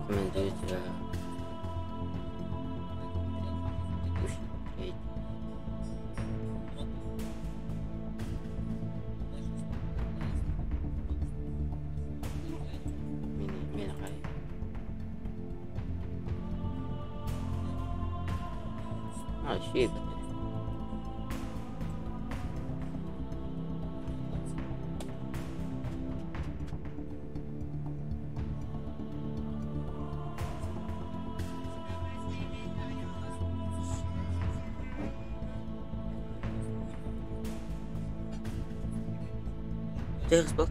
Рекомендую тебя третий. Мин хай. А, shit. Tegenspel.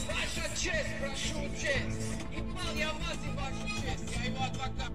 Ваша честь, прошу честь! И пал я вас и вашу честь, я его адвокат.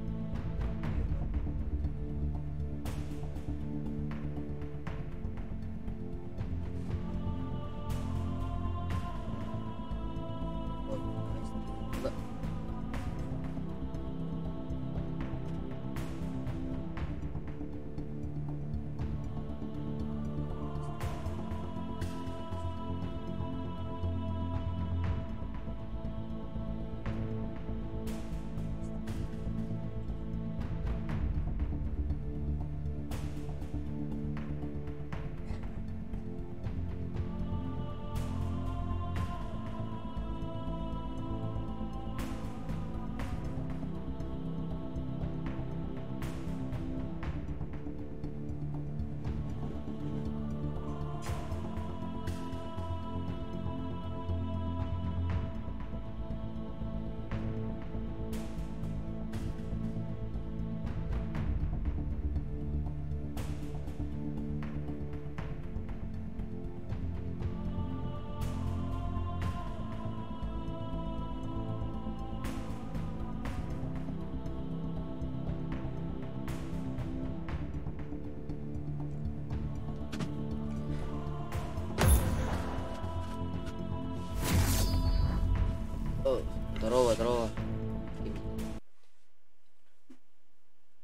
Здорово, здорово.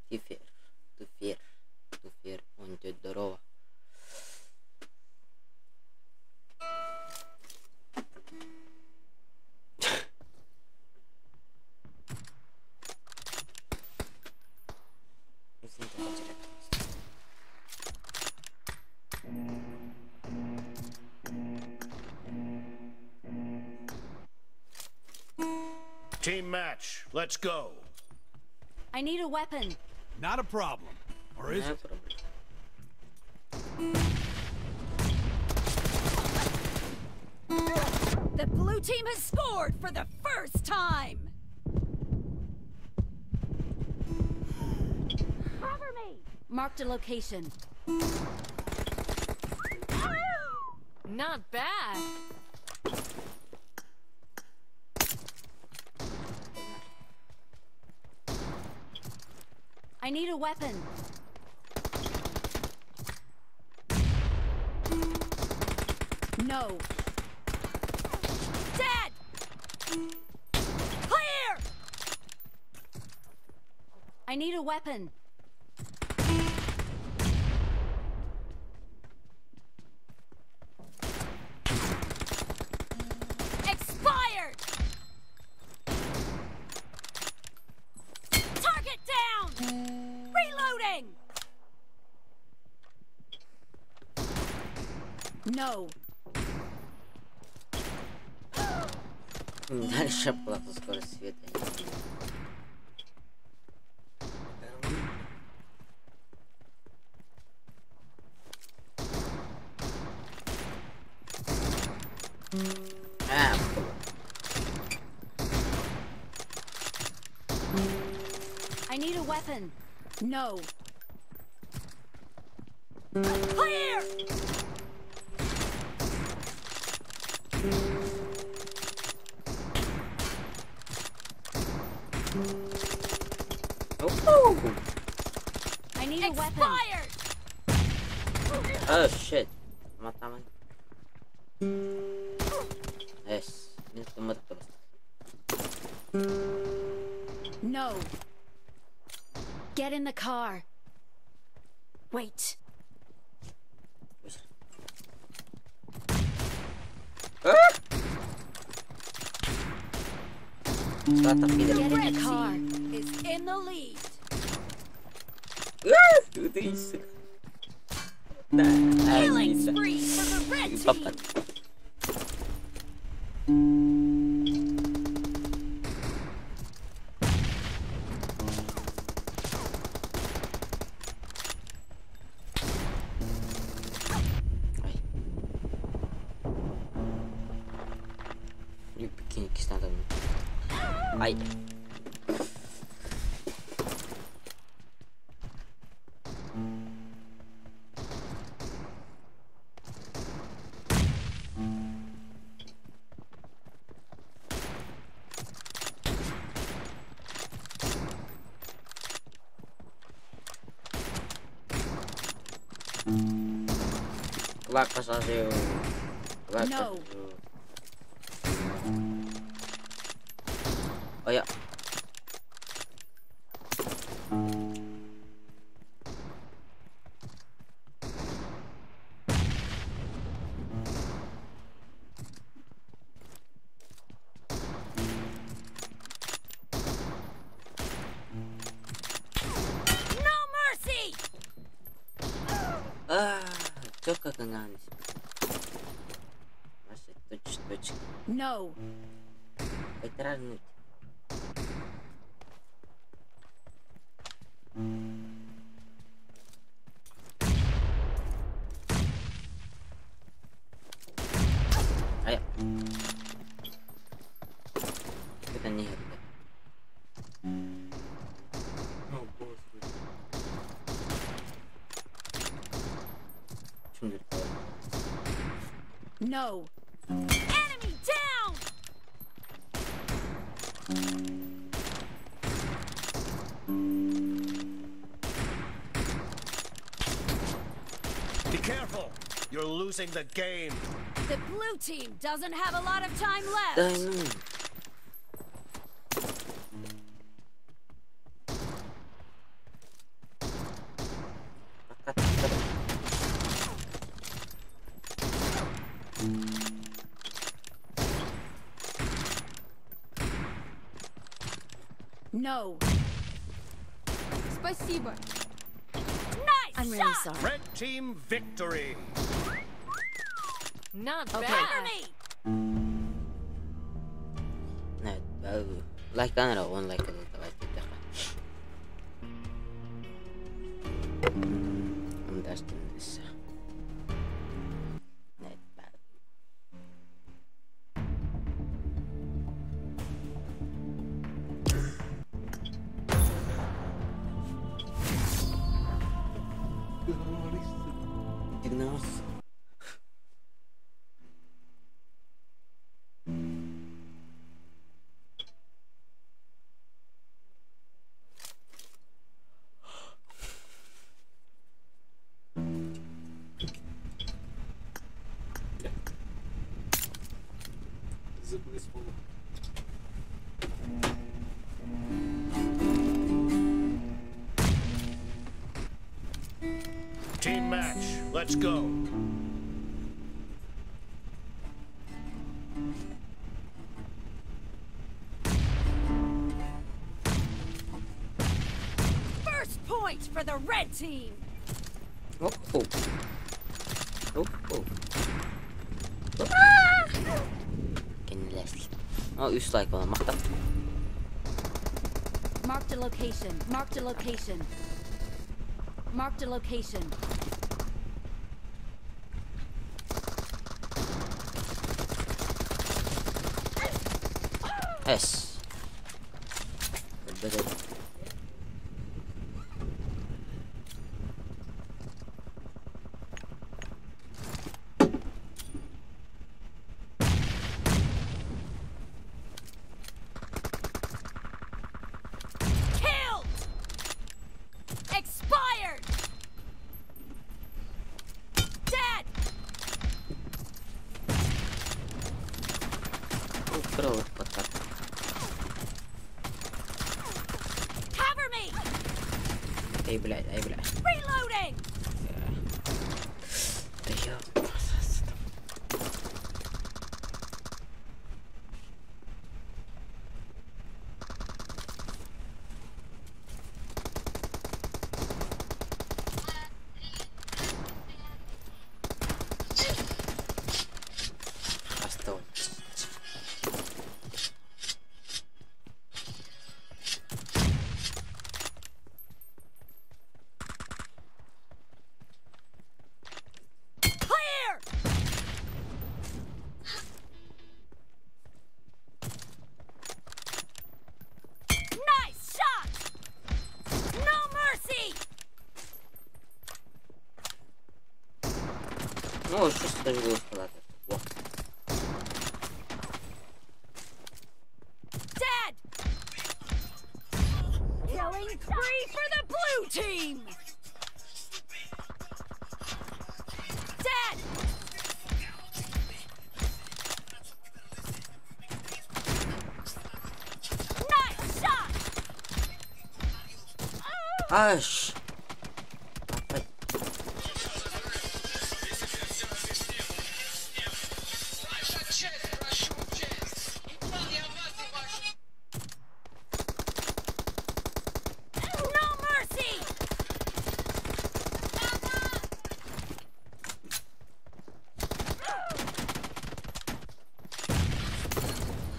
Тифер, туфер, туфер, он тетя здорово. Team match. Let's go. I need a weapon. Not a problem. Or is it? The blue team has scored for the first time. Cover me. Marked a location. Not bad. I need a weapon. No. Dead! Clear! I need a weapon. Expired! Target down! Reloading! No. Дальше была скорость света. I need a weapon. No. Clear! Oh. I need a weapon. Expired! Oh shit. Mataman. Yes. No. Get in the car. Wait. Get in the car. Is in the lead. Killing spree for the red team. Ay. No. Oh yeah. No mercy. No. No. Enemy down. Be careful. You're losing the game. The blue team doesn't have a lot of time left. No. Спасибо. Nice I'm really shot. Sorry. Red team victory. Not okay. Bad. Cover me. Like that or one like it. I'm dusting this. Team match, let's go. First point for the red team. Oh, oh, oh, oh. Oh, you like on Marked a location. Marked a location. Marked a location. Yes. Killed! Expired! Эй, блядь, эй, блядь. Reloading! Да я... Остал. Clear! Nice shot! No mercy! Ну, что с было сказать? Во. Dead! Killing spree for the blue team! Dead! Nice shot! Аж! Опять. Ваша честь, прошу честь. Ебал я вас и вашу No mercy!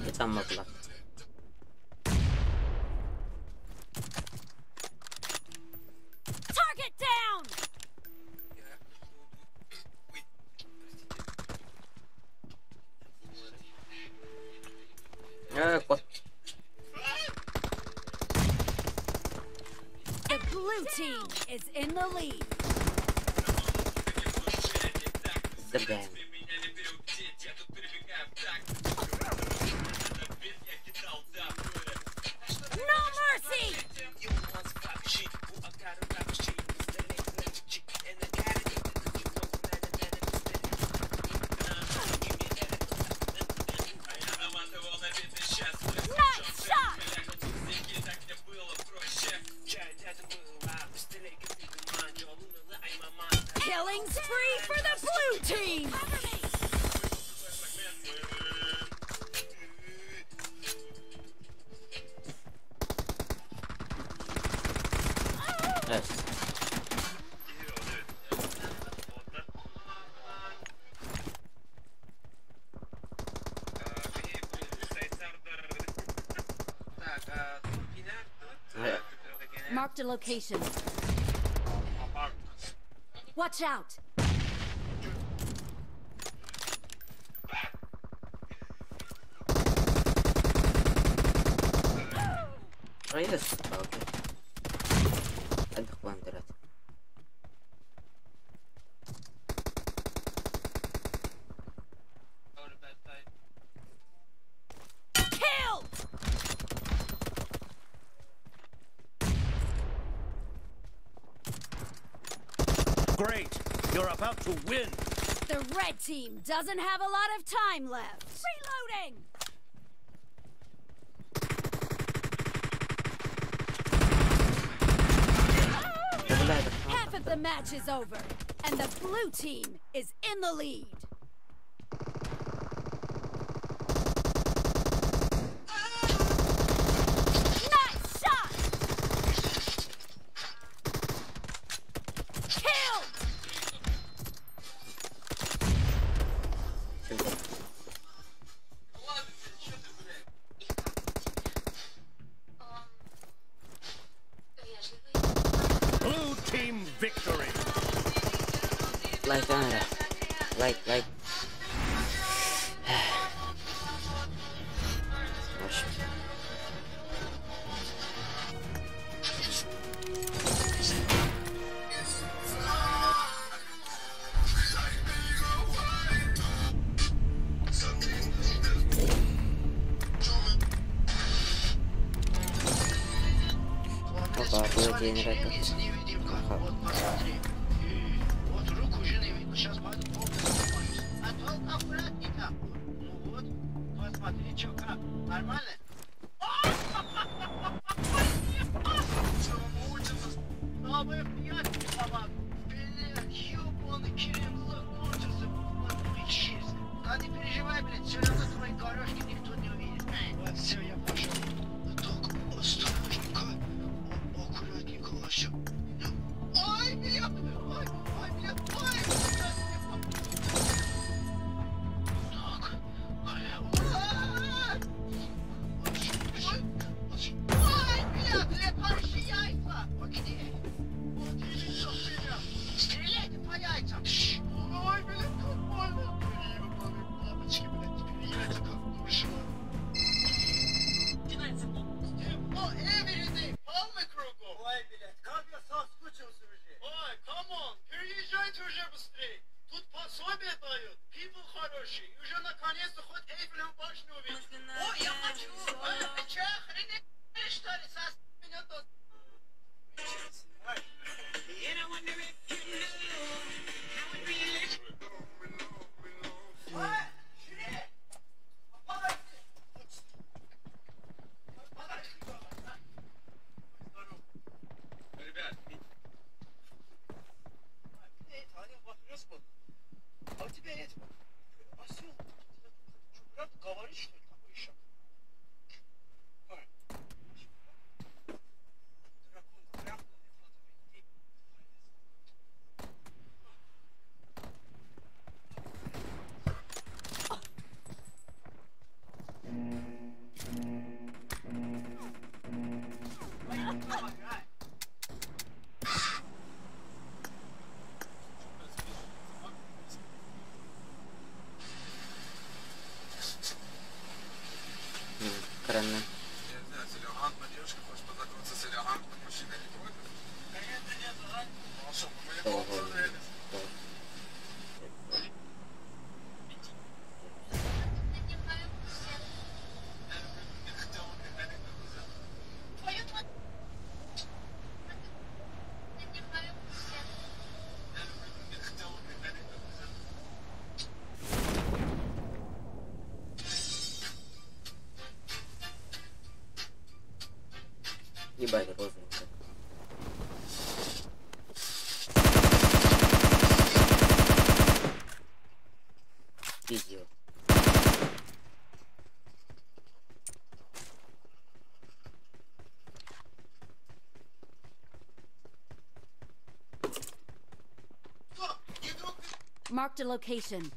Я сам могла. Target down! Кот. The blue team is in the lead. Да, блядь. No mercy! Nice shot! Killing spree for the blue team! Yes. Marked a location. Watch out! Yes. Окей. Отдых Kill! Great. You're about to win. The red team doesn't have a lot of time left. Reloading! Да, блядь, Half of the match is over, and the blue team is in the lead. Nice shot! Killed! Сюда. Blue team victory. Лайк, надо. Лайк, лайк. В общем. Опа, был день ракет. Невидимка. Вот, посмотри. Вот руку жены видно. Сейчас пойду помоюсь. А только аккуратненько. Ну вот, посмотри, чё как. Нормально? моих приятелей помогу. Блядь, ёбаный Керим закончился, исчез. Да не переживай, блядь, все равно твои горошки никто не увидит. Вот, все, я пошел. Так, осторожненько, аккуратненько, все. Ой, блядь, ой, ой, блядь, ой, блядь, так, ой, блядь, летающие яйца! А где? Вот яйцо стрелял. Стреляйте по яйцам! Ой, блядь, как больно! Ебаные бабочки, блядь, теперь яйца как душила. О, everyday, палмы кругом! Ой, блядь, как я соскучился уже! Ой, come on, переезжайте уже быстрее! Тут пособие дают, people хорошие, и уже наконец-то хоть Эйфелеву башню увидеть. О, я хочу! Ой, ты че, охренели, что ли, сос меня тут? А у тебя эти осел, ты правда говоришь, что ли, такой еще? Дракон крякнул и Кранны. Ебать, розовенько. Видео. Marked a location.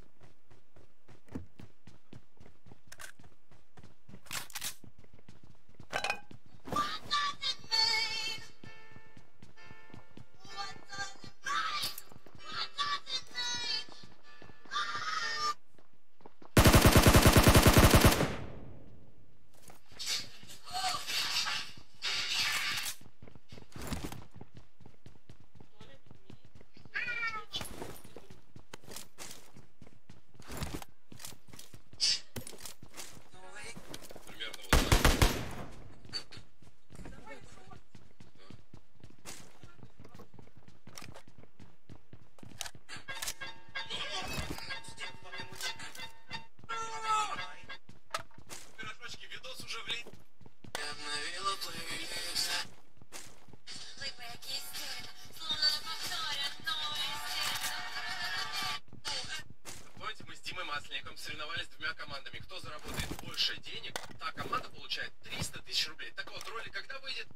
Соревновались двумя командами. Кто заработает больше денег, та команда получает 300 тысяч рублей. Так вот, ролик когда выйдет?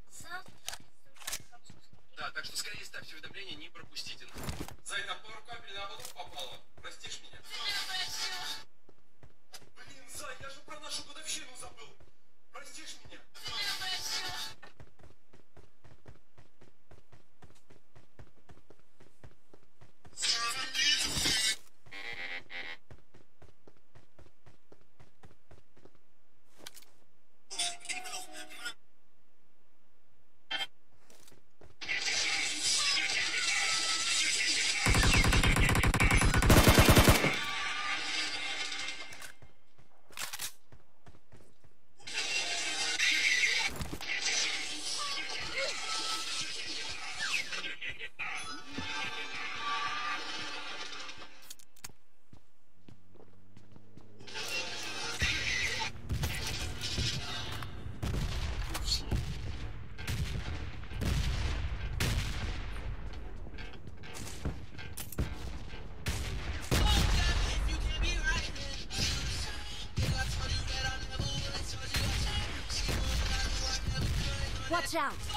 Да, так что скорее ставьте уведомления, не пропустите. Зай, там пару капель на ободок попало. Простишь меня? Блин, Зай, я же про нашу годовщину забыл. Простишь меня? Watch out!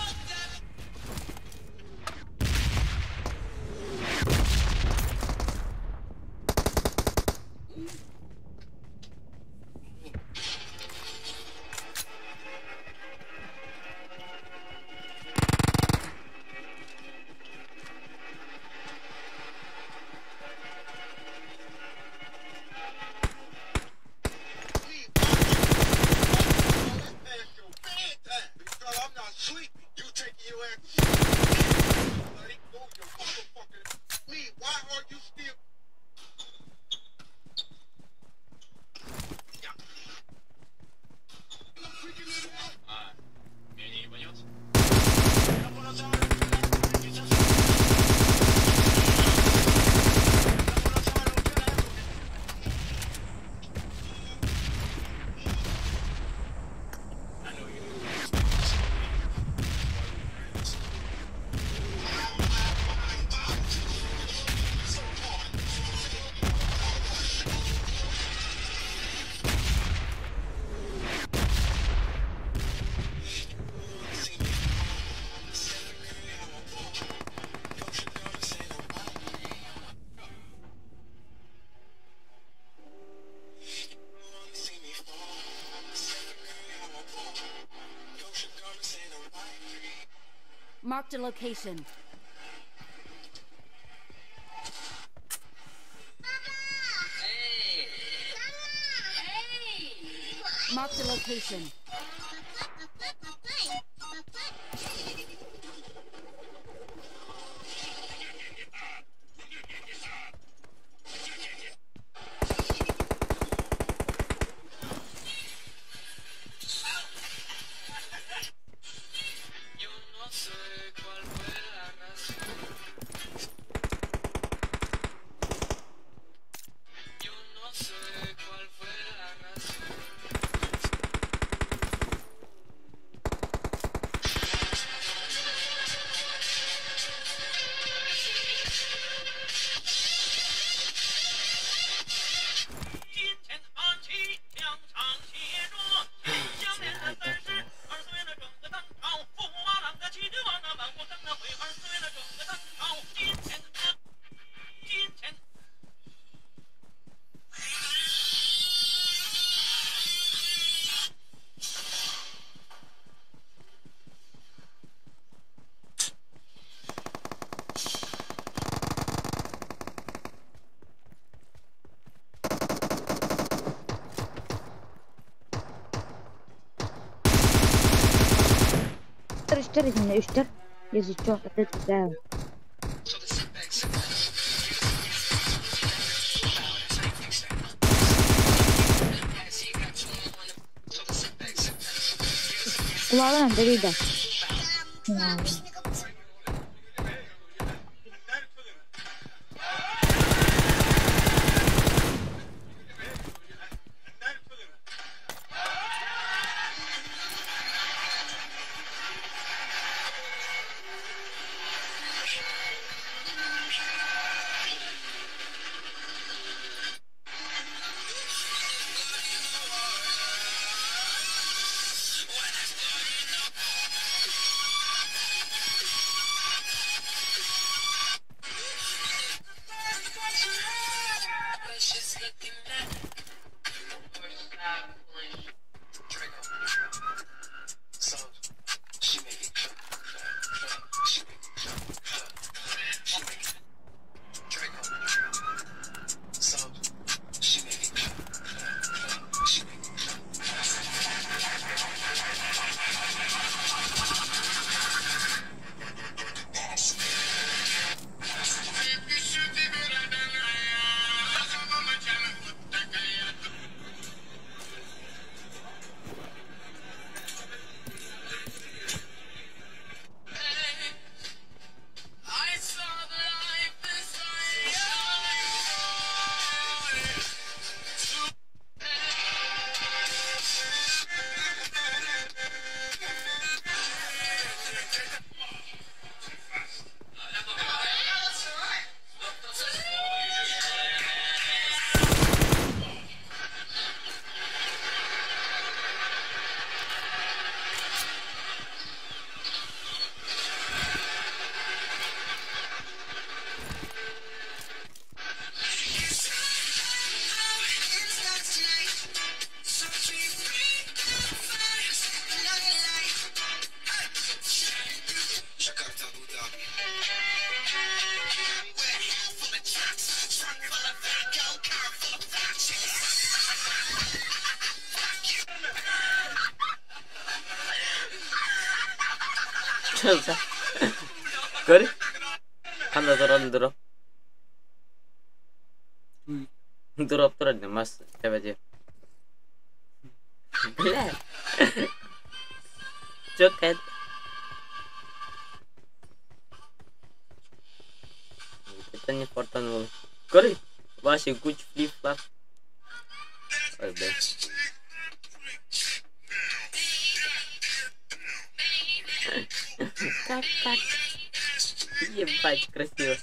Marked a location. Marked a location. Үстэр итиннэ үстэр. Язычок это. Kulağına deliydi. Чё за? Көр. Ханна туран дроп. Дроп турар мас тэбэти. Бля. Чё кэт? Это не фартануло. Көр. Вася гуч флип-флап. Ой, бля. Как, как? Ебать, красиво.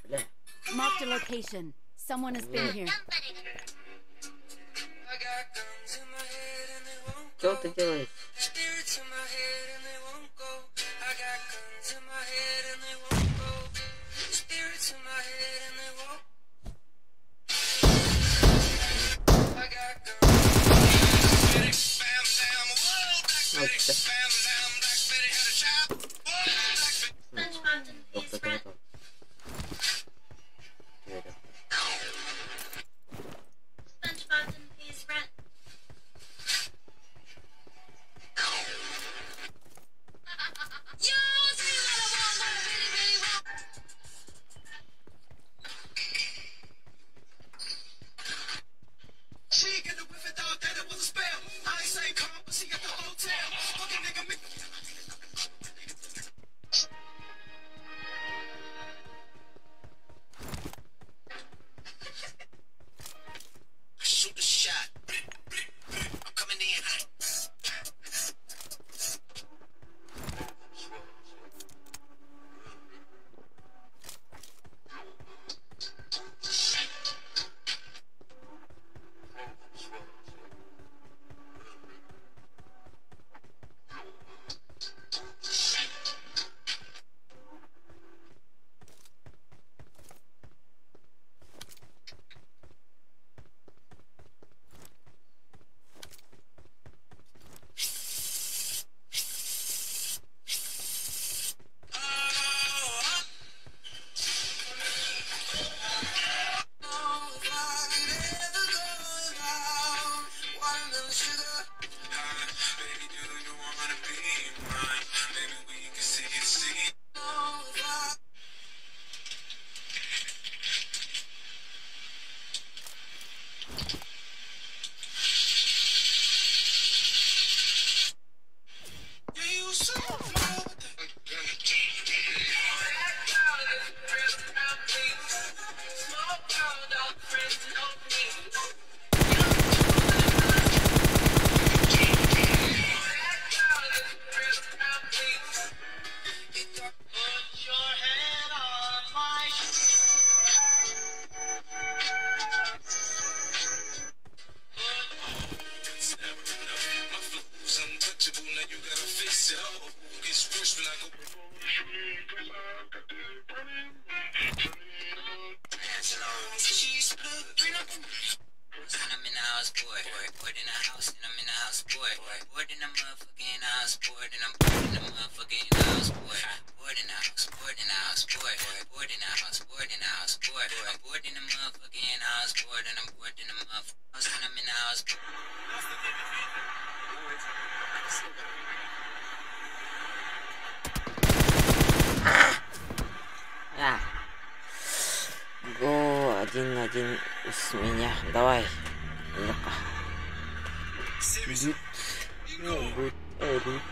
Бля. Marked a location. Someone has been here. Что ты делаешь? Вот это. Тоқтат, тоқтат. SpongeBob didn't pay his rent. Shoot the shot. I'm coming in hot. And I'm in the house, boy. Bored in the house, and I'm in the house, boy. Bored in the motherfucking house, bored, and I'm bored in the motherfucking house, boy. Bored in the house, bored in the house, boy. Bored in the house, bored in the house, boy. I'm bored in the motherfucking house, bored, and I'm bored in the motherfucking house, and I'm in the house. А. Го, 1-1 с меня. Давай. Ну-ка. Гуд. Ну, гуд. Рут.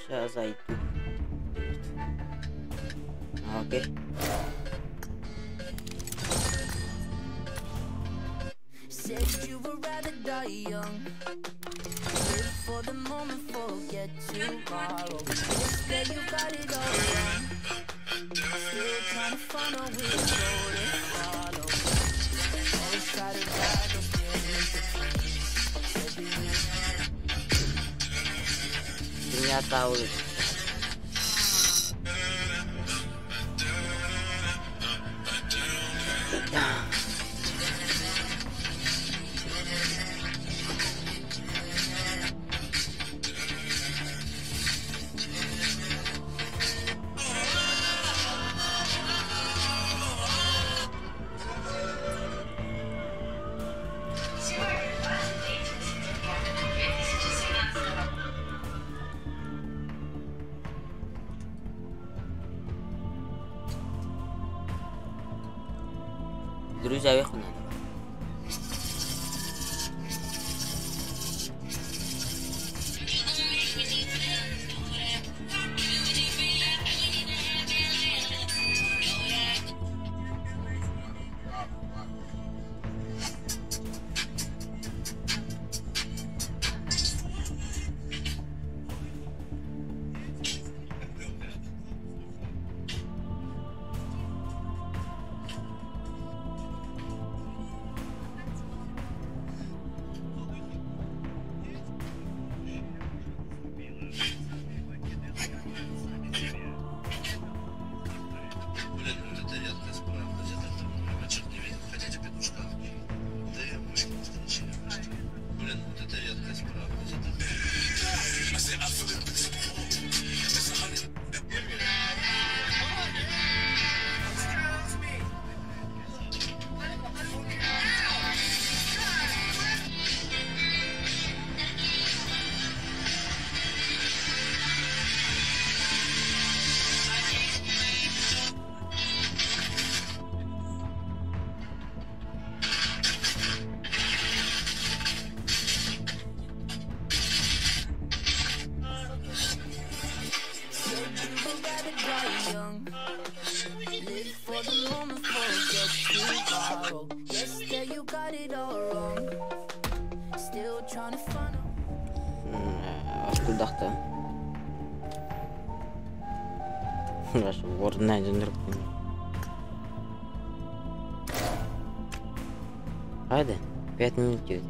Сейчас зайду. Окей. Said you would rather die young. Live for the moment, forget tomorrow. This day you got it all wrong. Still trying to find a way to follow. Always try to ride those feelings between. Said be real. Ternyata udah. Друзья, надо. Кудахта. Ордунан Хайда, 5 минут идет.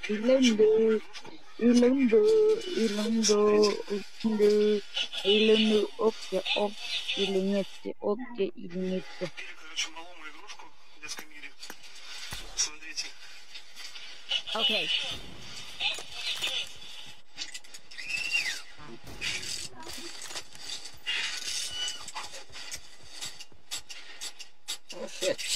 Ilundu, ilundu, ilundu, ilundu, ilundu, окей, ок, или нет, окей, или нет. Okay. Oh shit.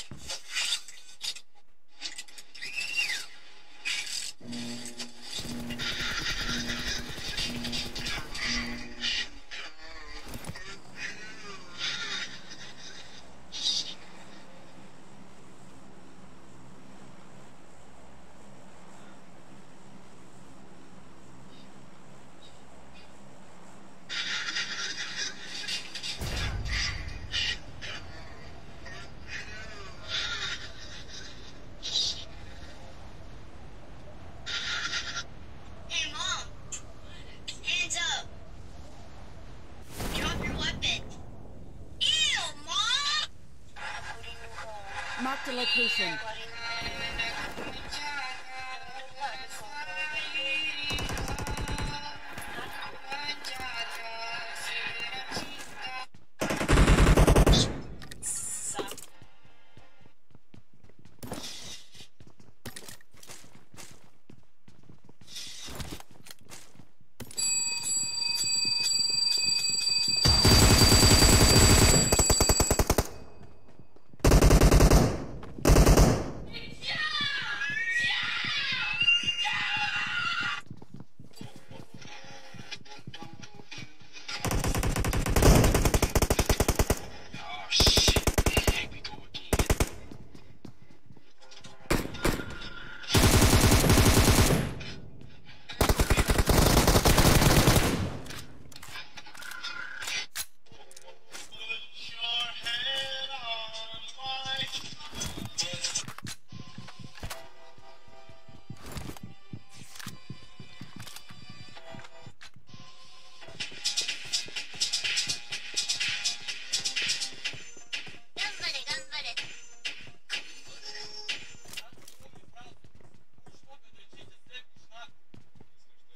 a location.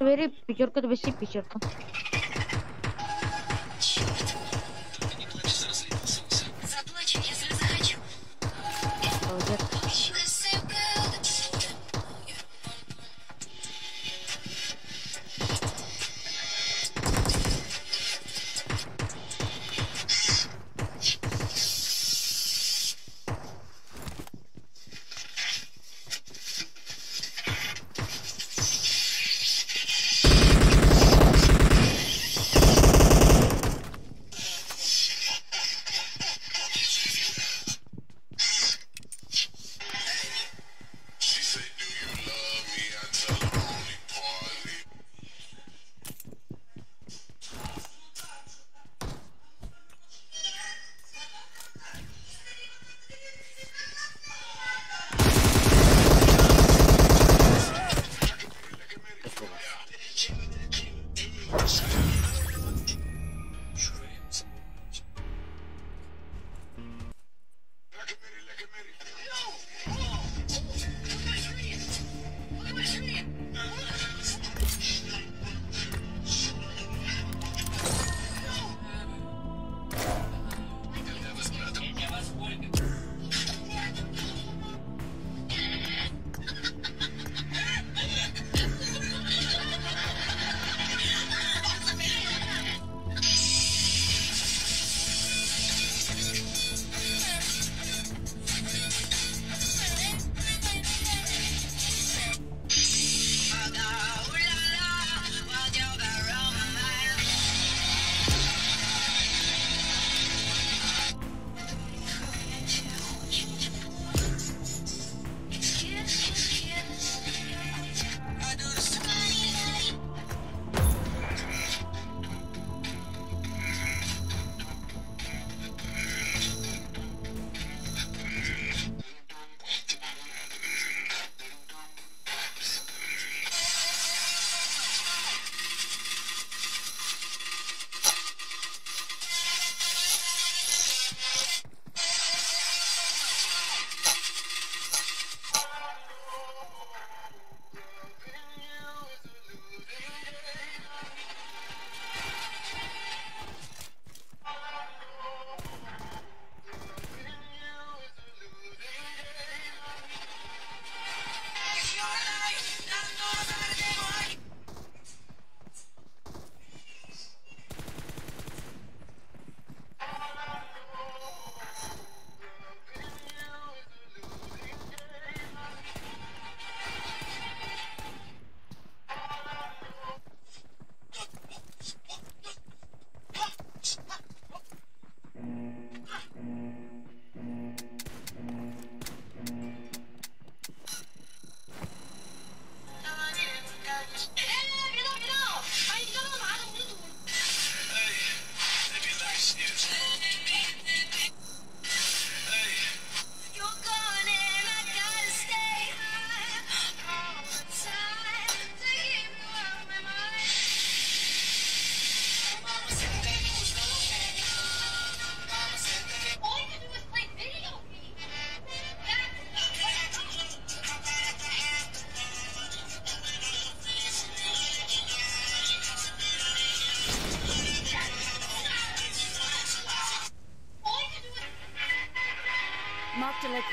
Бери пятерка, двести пятерка. Заплачу, если захочу. Молодец.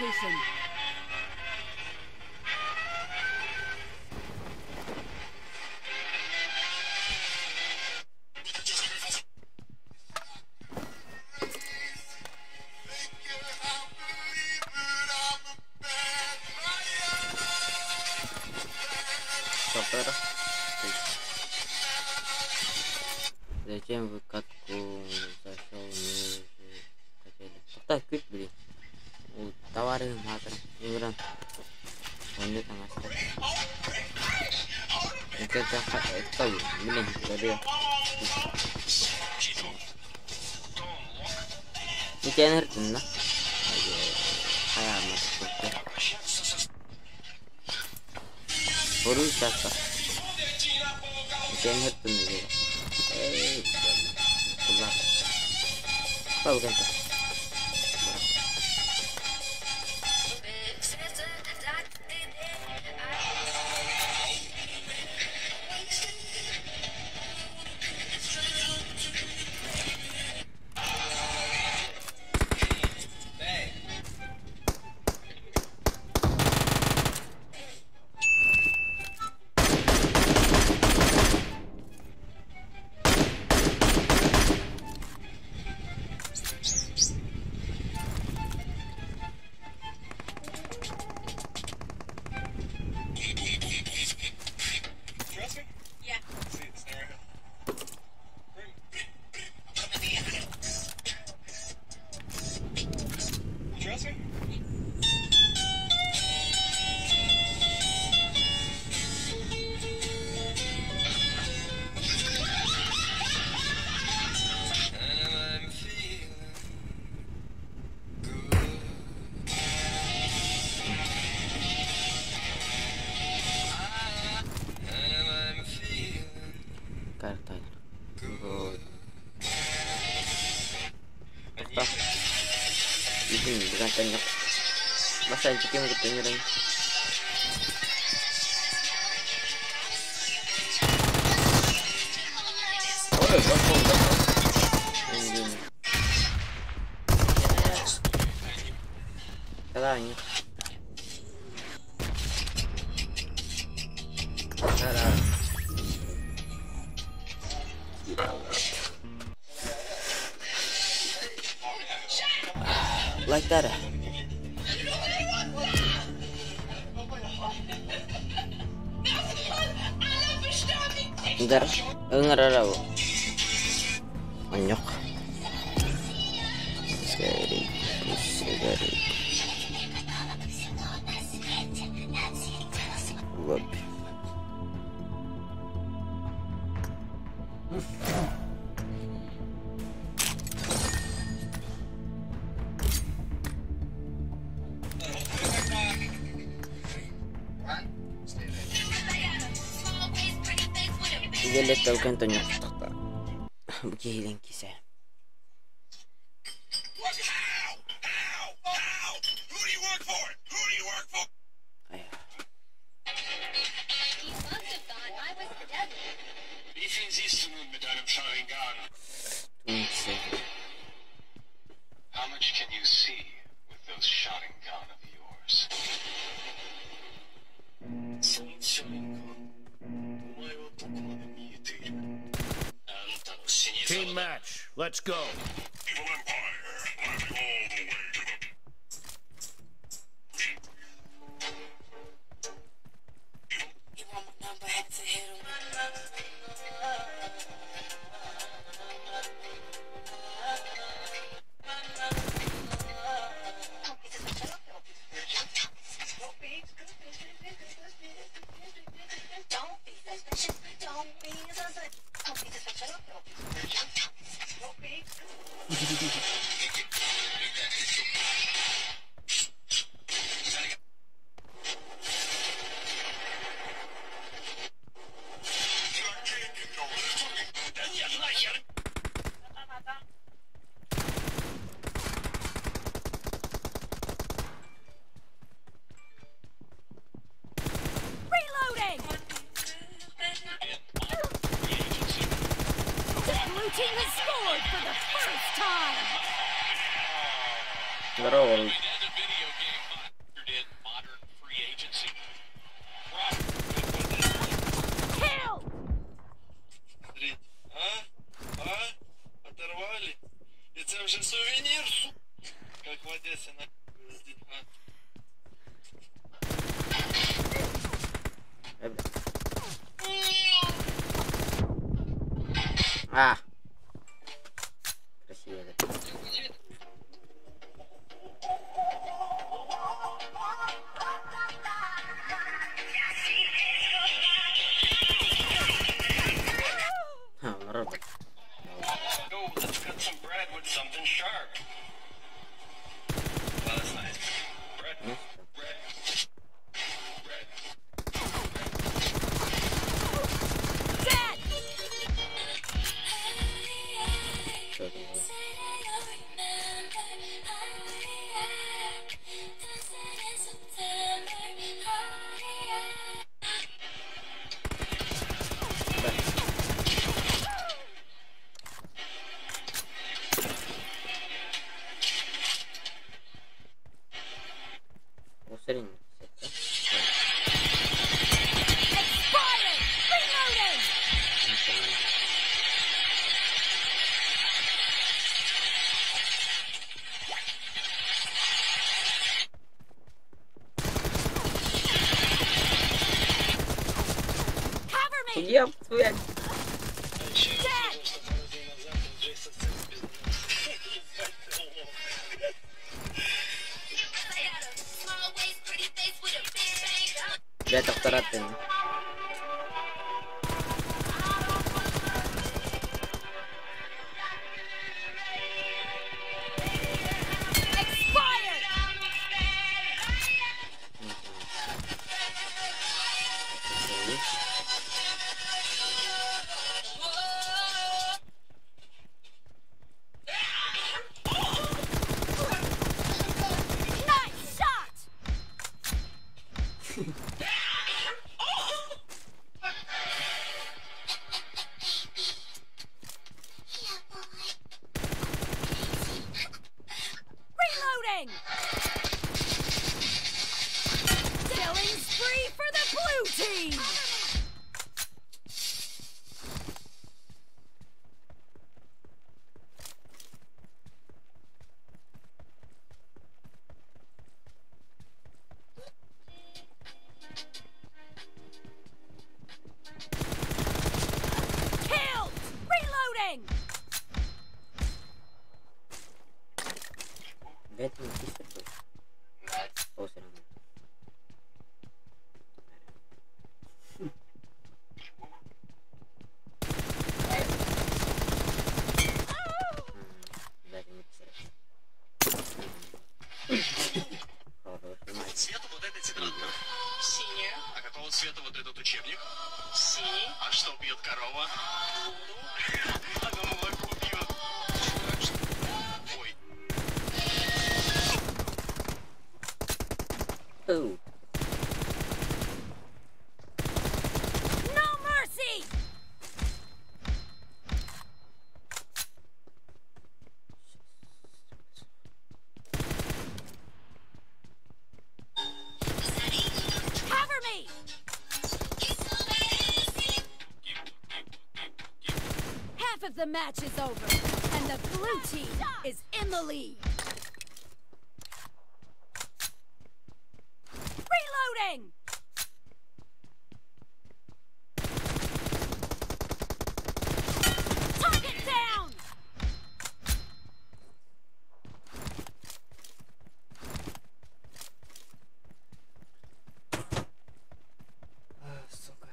location. Сопер. Зачем вы катку зашел, мы же хотели. Так, кют, блин. Товары матер. Игра. Он не там остался. Это, блин, говорю. Не на? Хоруй часа. Итиэн хыртын Эй, кулла. Палгanta. Карта. Вот. Тоқта. Иди, бігантан yok. Basta чекем көтөнөрөн. Ой, баспол, баспол. Когда они? Когда? Like that. Bentar, ngerara Onyok. Sekali, sekali. Лобби. Делет алган тоñok тахта. Бу киһилен кисе. Wie viel siehst du nun mit deinem Sharingan? How much can you see with those Sharingan of yours? Team match, let's go. Reloading! The blue team has scored for the first time! Здорово, А! Красиво, да. А, он робот. Ну что? Что это было? Да. Усиление, да? Expired! Reloading! Не понял. Cover me! Еб твою. Dead! Блядь, автораты. Expired! Не знаю. Nice shot! Reloading! Killing spree for the blue team! Killed! Reloading! Блядь, не пишет был. О, всё равно. Блядь, не писать. Хороший мальчик. Цвета вот эта тетрадка? Синяя. А какого цвета вот этот учебник? Синий. А что пьет корова? Воду. Она молоко пьет. Ой. Оу. No mercy! Cover me! Half of the match is over, and the blue team is in the lead. Reloading! Target down! Сука.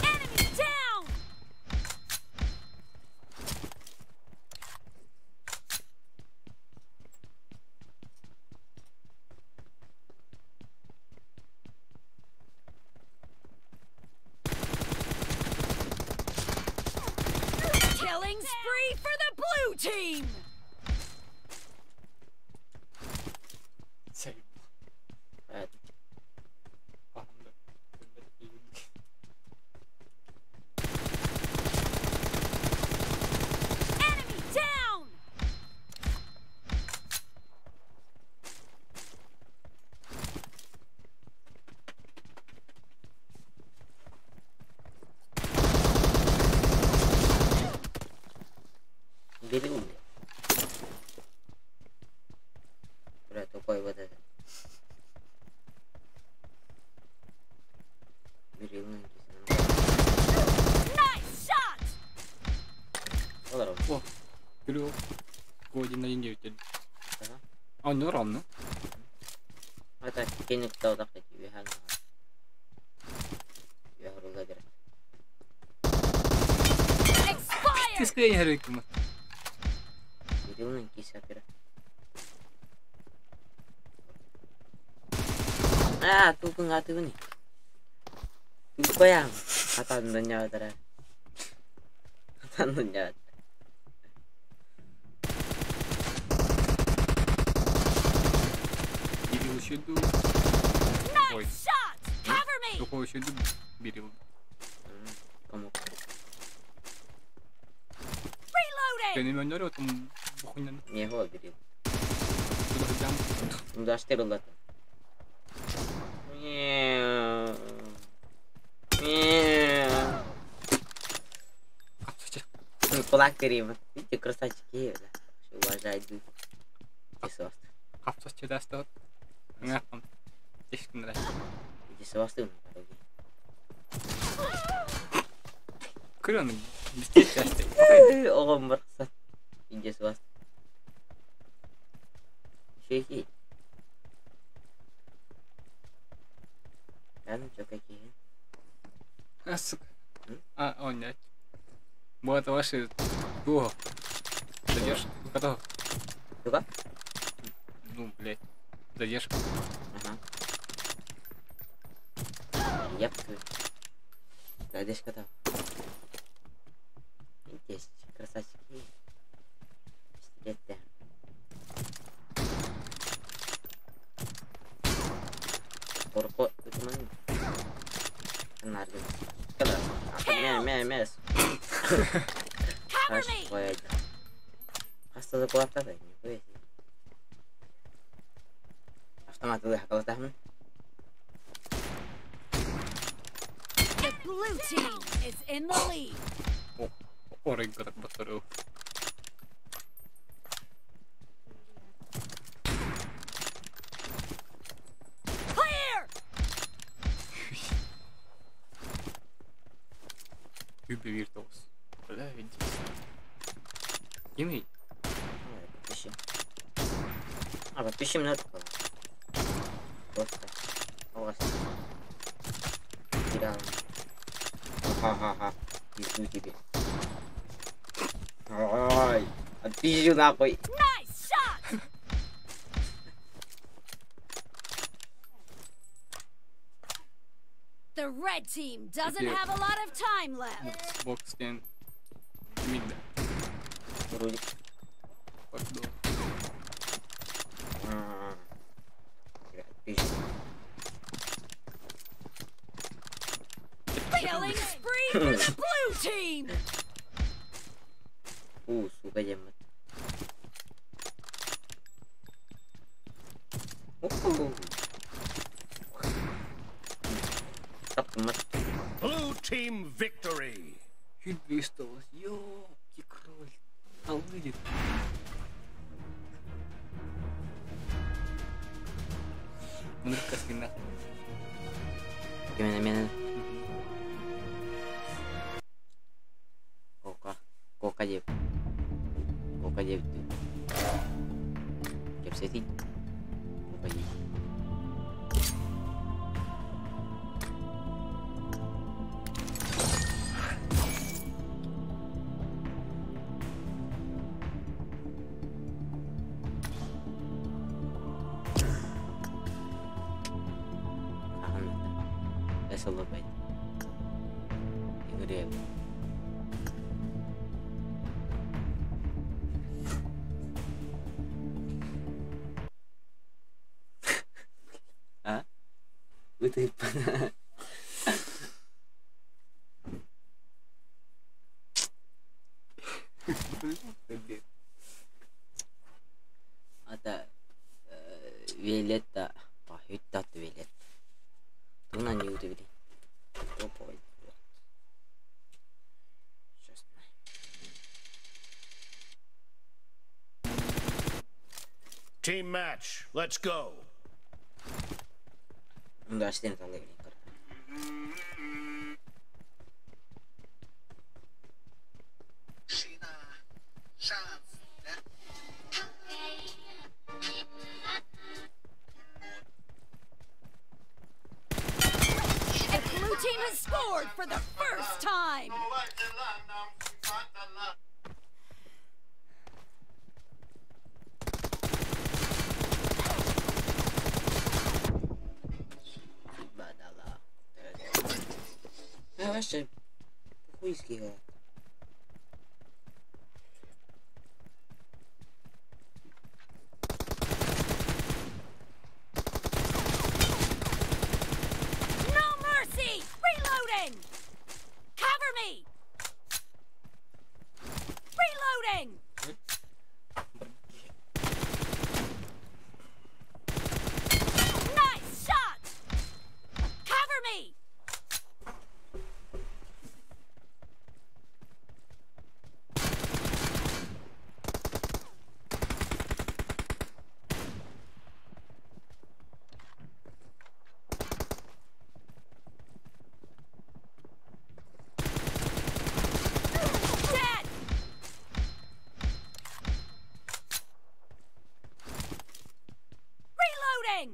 Enemy down! Killing spree for the blue team! Понятно. Enemy down! Бери, блядь. Ку 1-1-9. А, ну равно. Это кенек тауdak үһән. Үһә бер. Expired! Кискә ярыйкмы? Кириллның кисә бер. А, тупың атыбын. Тупаяң. Атан дөнья бетер. Атан дөнья. Кирилл еще ду. Ой. Nice shot! Cover me! Тухо еще ду берил. Кому? Reloading! Кәне мөнөр отым бухунан. Не го берил. Туда жам. Удаштыр улат. Мяу. Мяу. Капсача. Кулак берейм. Видите, красавчики, бля. Уважаю. Иди Капсача даста. Ngakam. Тешкинрә. Иди свасты. Күрән бистет даста. Оғым бір қысат. Иди свасты. Шеки. Кәдім чока кейген. А, сука. А, он нет. Вот ваши О. Задержка. Готово. Туга? Ну, блядь. Задержка. Ага. Яп твою. Задержка там. Здесь красавчики. Пистолет. Корко, это Мэ, мэ, мэ. Cover me! Хаста закулаттады, нихуя себе. Автомат выхакалатахмын. The blue team is in the lead. О, орыгга так батыру. Clear! Үбі виртуоз. Бля, ведь. Кимей? Подпиши. А, подпиши мне такого. Просто. Аллах. Терял. Ха-ха-ха. Пизду тебе. Ай, отпизжу нахуй. Nice shot! The red team doesn't Где? have a lot of time left. Бокс кен. Мидда. Вроде. Пардон. Бля, отпизжу. Killing spree for the blue team! У, сука, демон. Уху. Таптым, Blue team victory. Чуть осталось. Ёпки кроль. Алыдит. Мунрыкка свина. Именно, именно. Кока. Кока деп. Кока деп. Кепсетит. Кока деп. That's a little bit. Игре. А? Вы Ата Виолетта, пахыттат Виолетта. Туна не удивили. Топовый. Сейчас. Team match. Let's go. Да, что там левый. Шина, шанс team has scored for the first time! Вообще, хуйский говорят. No mercy! Reloading! Cover me! Reloading! Nice shot! Cover me! Dead! Reloading!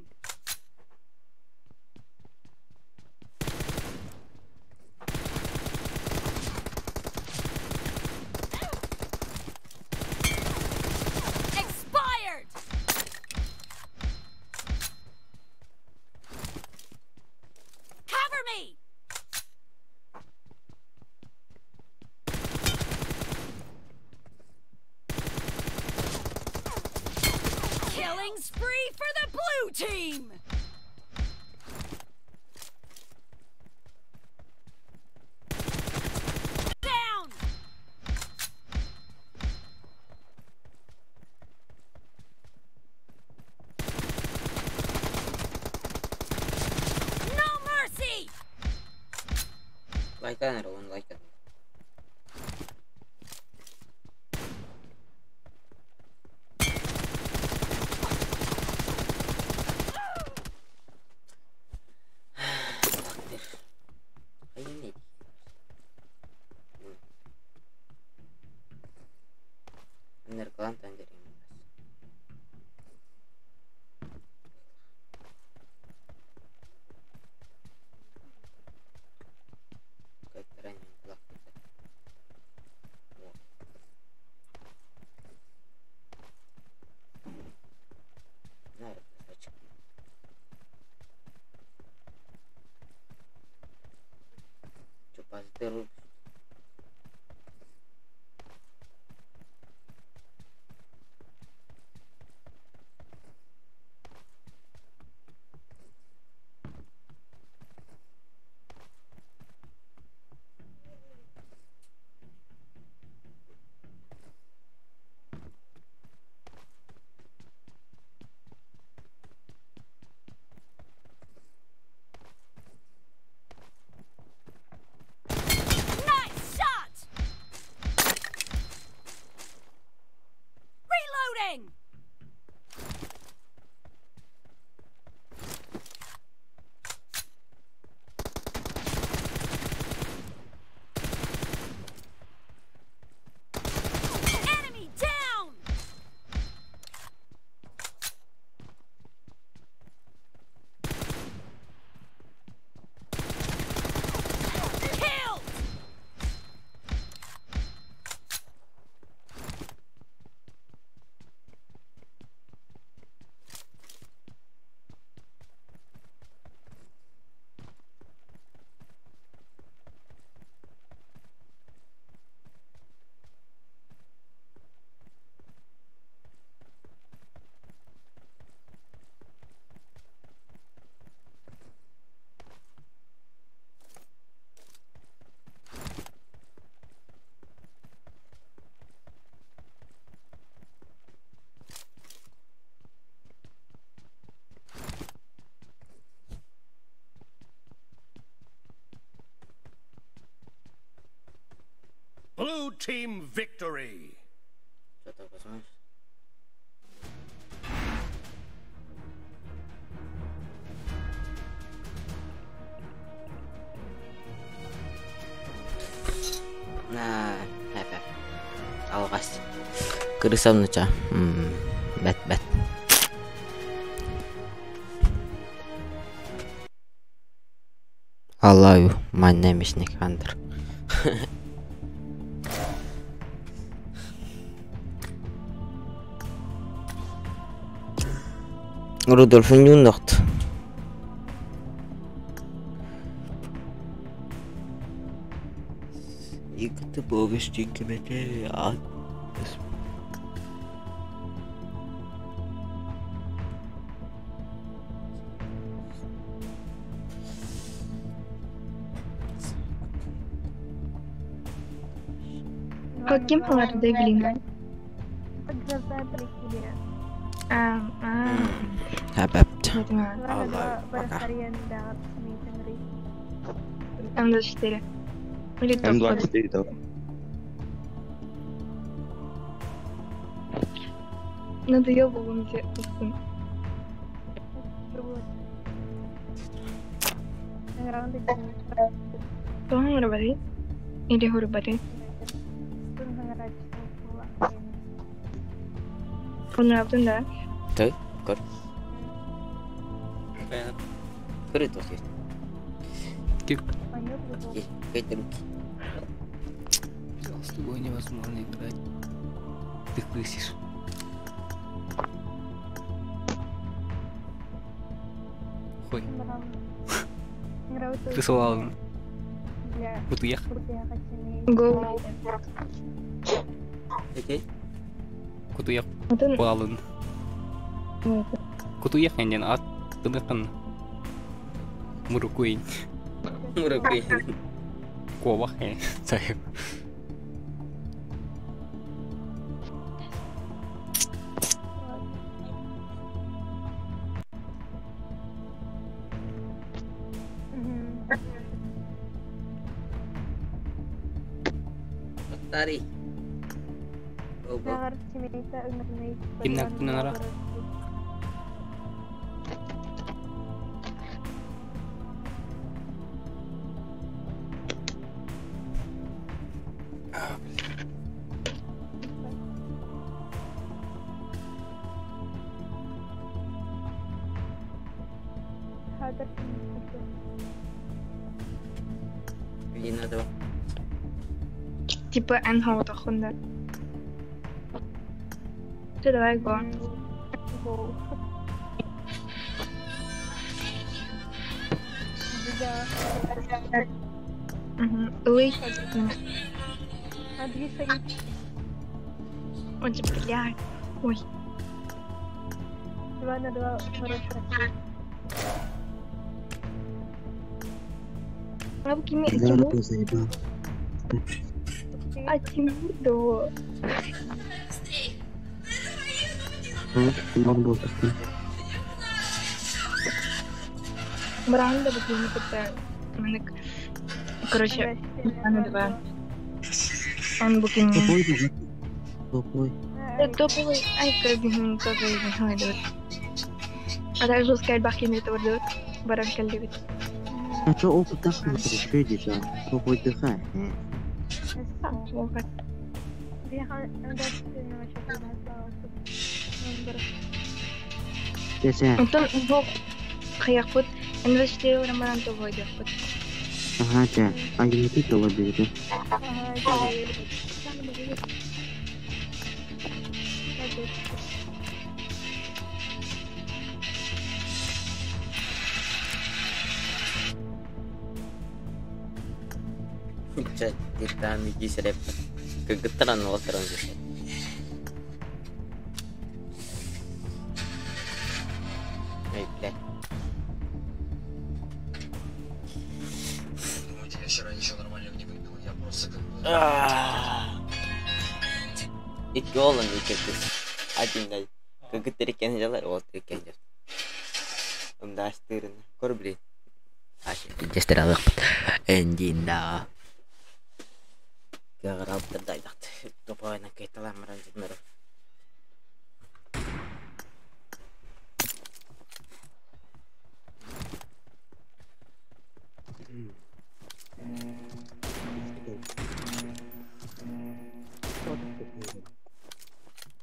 Expired! Cover me! Killing spree for the blue team! Down! No mercy! Лайкан эрэ уонна лайкан. Здоровье. Nice shot! Reloading! Enemy down! Killed! Blue team victory. Что там посмотришь? На, хэп Алҕас. Кырысам нуча. Бэт бэт. Hello, my name is Nick Hunter. Rudolf 100. Каким Эвелина? М24. Или М24, давай. Надоел был он. Тоҕо Или хурбаты? Понравился, да? Ты? Көр. Көр это есть. Есть руки. С тобой невозможно играть. Ты крысишь. Хуй. Крысолалын. Кутуях. Го. Окей. Кутуях. Балын. Кутуях энден ат тыныкын. Мурукуин. Мурукуин. Куобах э. Сайып. Tari. Кимнәк нара? Типа НХ тахында. Все, давай, го. Угу. Лый. Ой, блядь. Ой. 2 на 2 хорошо. Тимур? А Тимур, да. Бранда вот Короче, 2 на 2. Он букин. Топовый. Топовый. Ай, как топовый. А также ускорить бахи мне это вот. Баран калливит. А чё опыт так смотришь, видишь, а? Топовый дыхай. Плохо. Антон бог хаяқпыт М24 роман топовый дехпыт. Ага, ча. А я не ты лобби, да? Kita miji serepet. Kegeteran motor gitu. Эй, блядь. Думаете, я вчера ничего нормального не выпил, я просто как бы... Икки олын икки кыз. Один да. Кыгытыр экен жалар, ол экен жар. Ымда астырын. Көр, блин. Аш, алықпыт. Эндин да.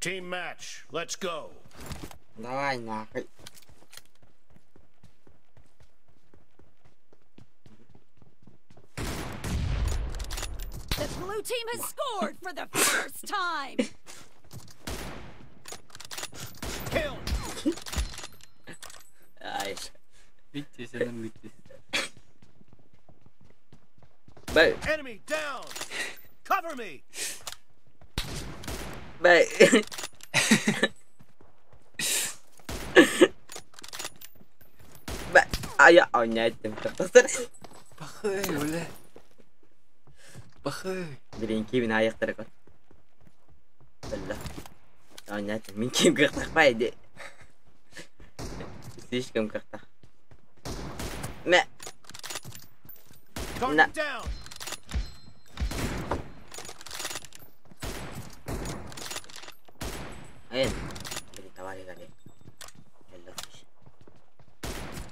Team match, let's go. Давай нахуй. blue team has scored for the first time. Kill. Ay. Bitti senin bitti. Bye. Enemy down. Cover me. Bye. Ая, оняйтым. Тахтар. Бахы, бля. Бахы. Блин, кимин аяқтары көр. Бля. Оняйтым. Мен ким кыртақпай де. Слишком кыртақ. Мә. На. Target down. Эн. Блин, товарищ гали.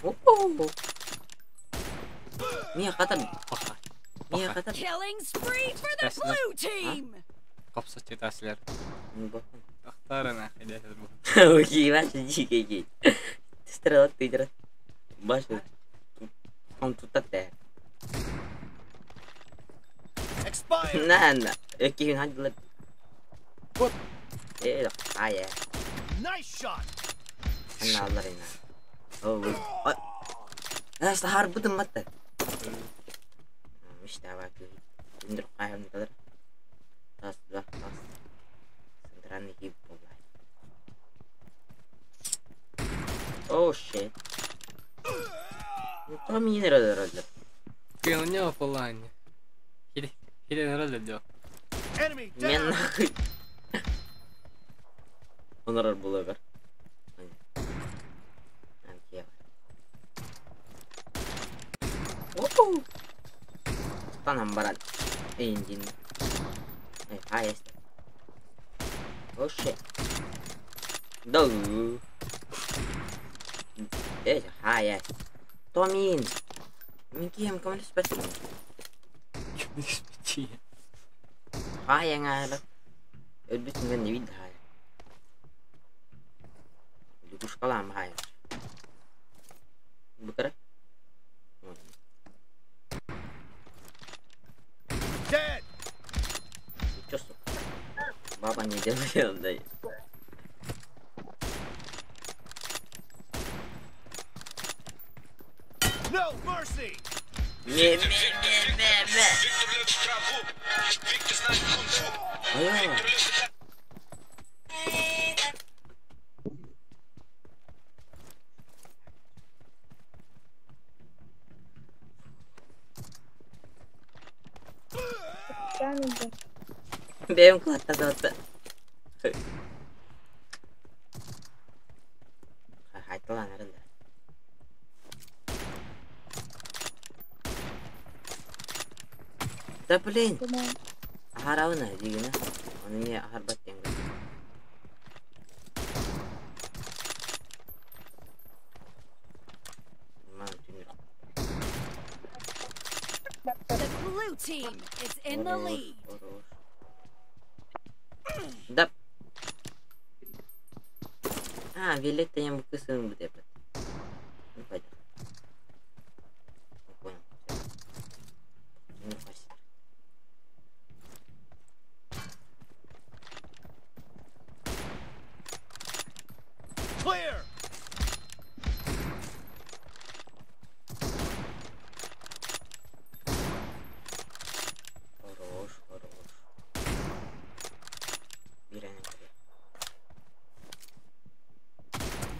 О! Мия катар. Баха. Мия Баха. катар. Killing spree for the That's not- blue team. Капсат етәсілер. Ахтарына хидәсез бу. Окей, ваша дикая гей. Стрела ты Баша. Он тут атте. Expired. На, на. Окей, хандла. Вот. Э, ая. Nice shot. Ана аларына. О. Ас харбытым матта. Миш давай. Индер кайым кадыр. Тас, два, тас. Центральный хип болай. О, shit. Ну, там не надо. Ты у него плане. Хиде хиде роль Enemy Мен down. нахуй. Онорор булыгар. Станам баран. Эйндин. Эй, а есть. О, shit. Да. Эй, а есть. Томин. Мен кием кому спать. Хая ngara. Өдбүт мен не видно хая. Лягушкалам хая. Букара. Dead. Ты чё, сука? Баба не делает, да. No mercy. Не, не, не, не, не. Ая. Бэм кылаттады. Хайталан арылды. Да блин. Ахарауна дигена. Оны мне ахарбат денге. The blue team is in the lead. Да. А, Виолетта я могу сын будет. Ну, пойдем. Не понял. Не хватит. Clear. Хорош, хорош. Бирәнең керә.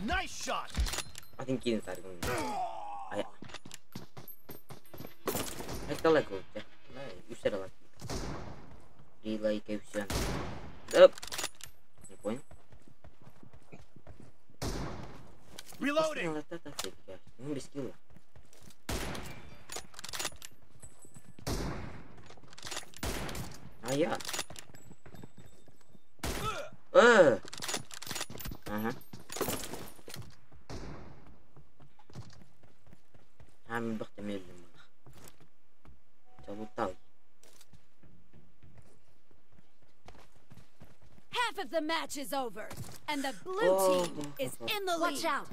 Nice shot. Один кинет аргумент. Ая. Это лайк вот. Да, и все лайк. Три лайка и все. Оп. Не понял. Reloading. Вот это фигня. Ну без килла. А я. Ага. عامل بختم اللي Half of the match is over, and the blue team is in the lead. Watch out!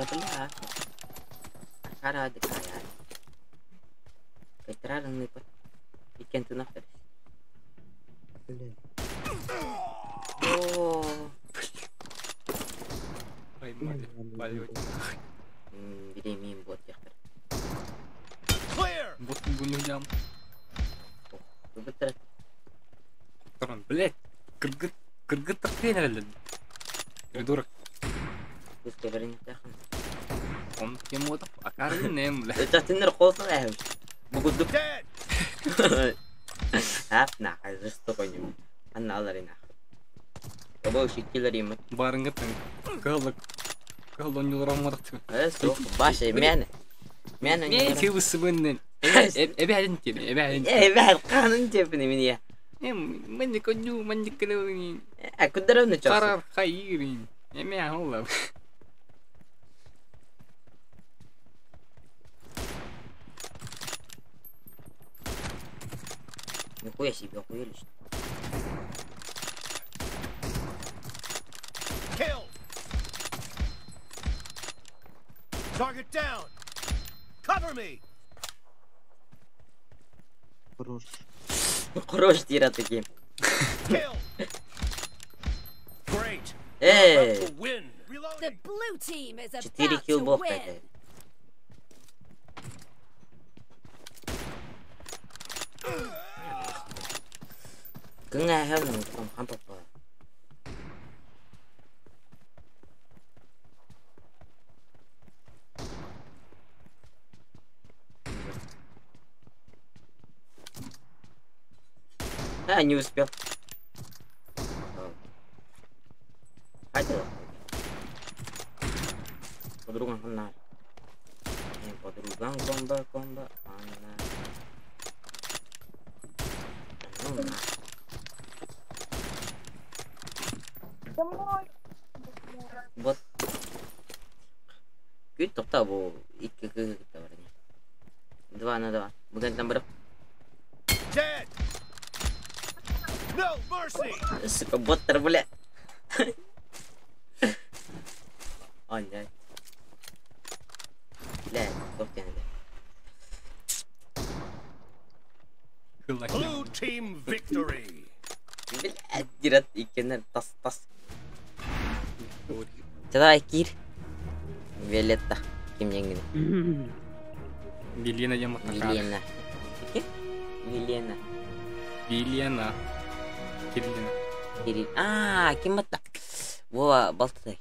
Да бля. Акара дыкая. Кайтрарын ныпа. Иккен тынах Блин. О, Поймали. Полете. Бери бот яхтар. Clear. Вот буну ям. Быттыр. Трон, блядь. Кыргыт, кыргыт тренер. Придурок. Күскелерин яхтахан. Он кем вот, а карын бля. Татыныр қолсын әм. Бугудук. Dead. Ап на, жестоко не. Анна аларина. Тобо шиккилер им. Барынгыттың. Кылык. Кыл он юлрамадык. Э, башы мен. Мен Не тибысыбыннын. Эбе әлін тиби, эбе әлін. Э, бәл канын тепни мен я. Мен коню, мен кылы. Э, кудырын чосы. Карар хайрин. Эме ахула. Нихуя себе охуели что? Kill. Target down. Cover me. Хорош. Хорош тира таким. Kill. Great. Эй! To win. The Reloading. blue team is 4 about килл to бог win. такая. Cứ nghe hơn mình còn không bập. А, не успел. Хотел. Подругам на. Не, подругам комба комба анна. Ну на. Домой. Вот. Күт тоқта бұл 2 кг бар не. 2 на 2. Бүгін там бір. Dead. No mercy. Сука, боттар, бля. Ой, нет. Бля, тоқтен Blue team victory. Бля, дират иккенер тас тас. Давай, Кир. Виолетта. Ким жеңгini? Вилена яматна. Вилена. Ким? Вилена. Вилена. Кириллина. Кирилл. А, ким атта? Вова, балтатай.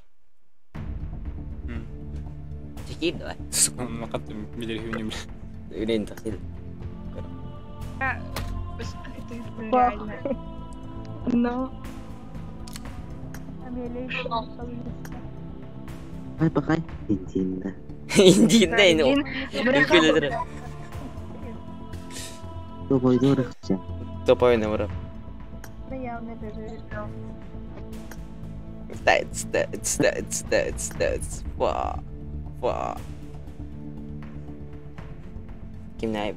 Кир, давай. Сука, макат билер хүнүм. Үлен тахил. Это реально. Но... Амелия, пожалуйста. Ай, пока. Индинда. Индинда ини. Браха. Үлкөлөдөр. Топовый дорогча. Топовый номер. Да явно даже. Тайц, тайц, тайц, тайц, тайц. Фа. Фа. Кимнәй?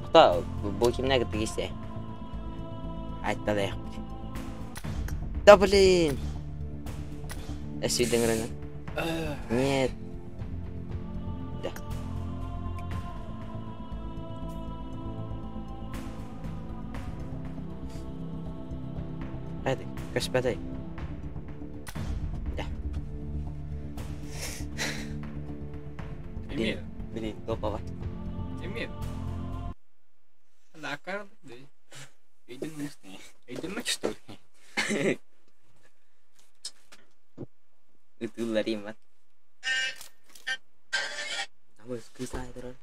Хта, бу кимнәй китсе? Айтта да. Да блин. Әсүйдің рына. Нет. Да. Hadi, kaçmaday. Да. Эмир. Блин, топово. Эмир. Лакар, да. Идем Идем что ли? Ытылларым бар. Абы кыз айдырар.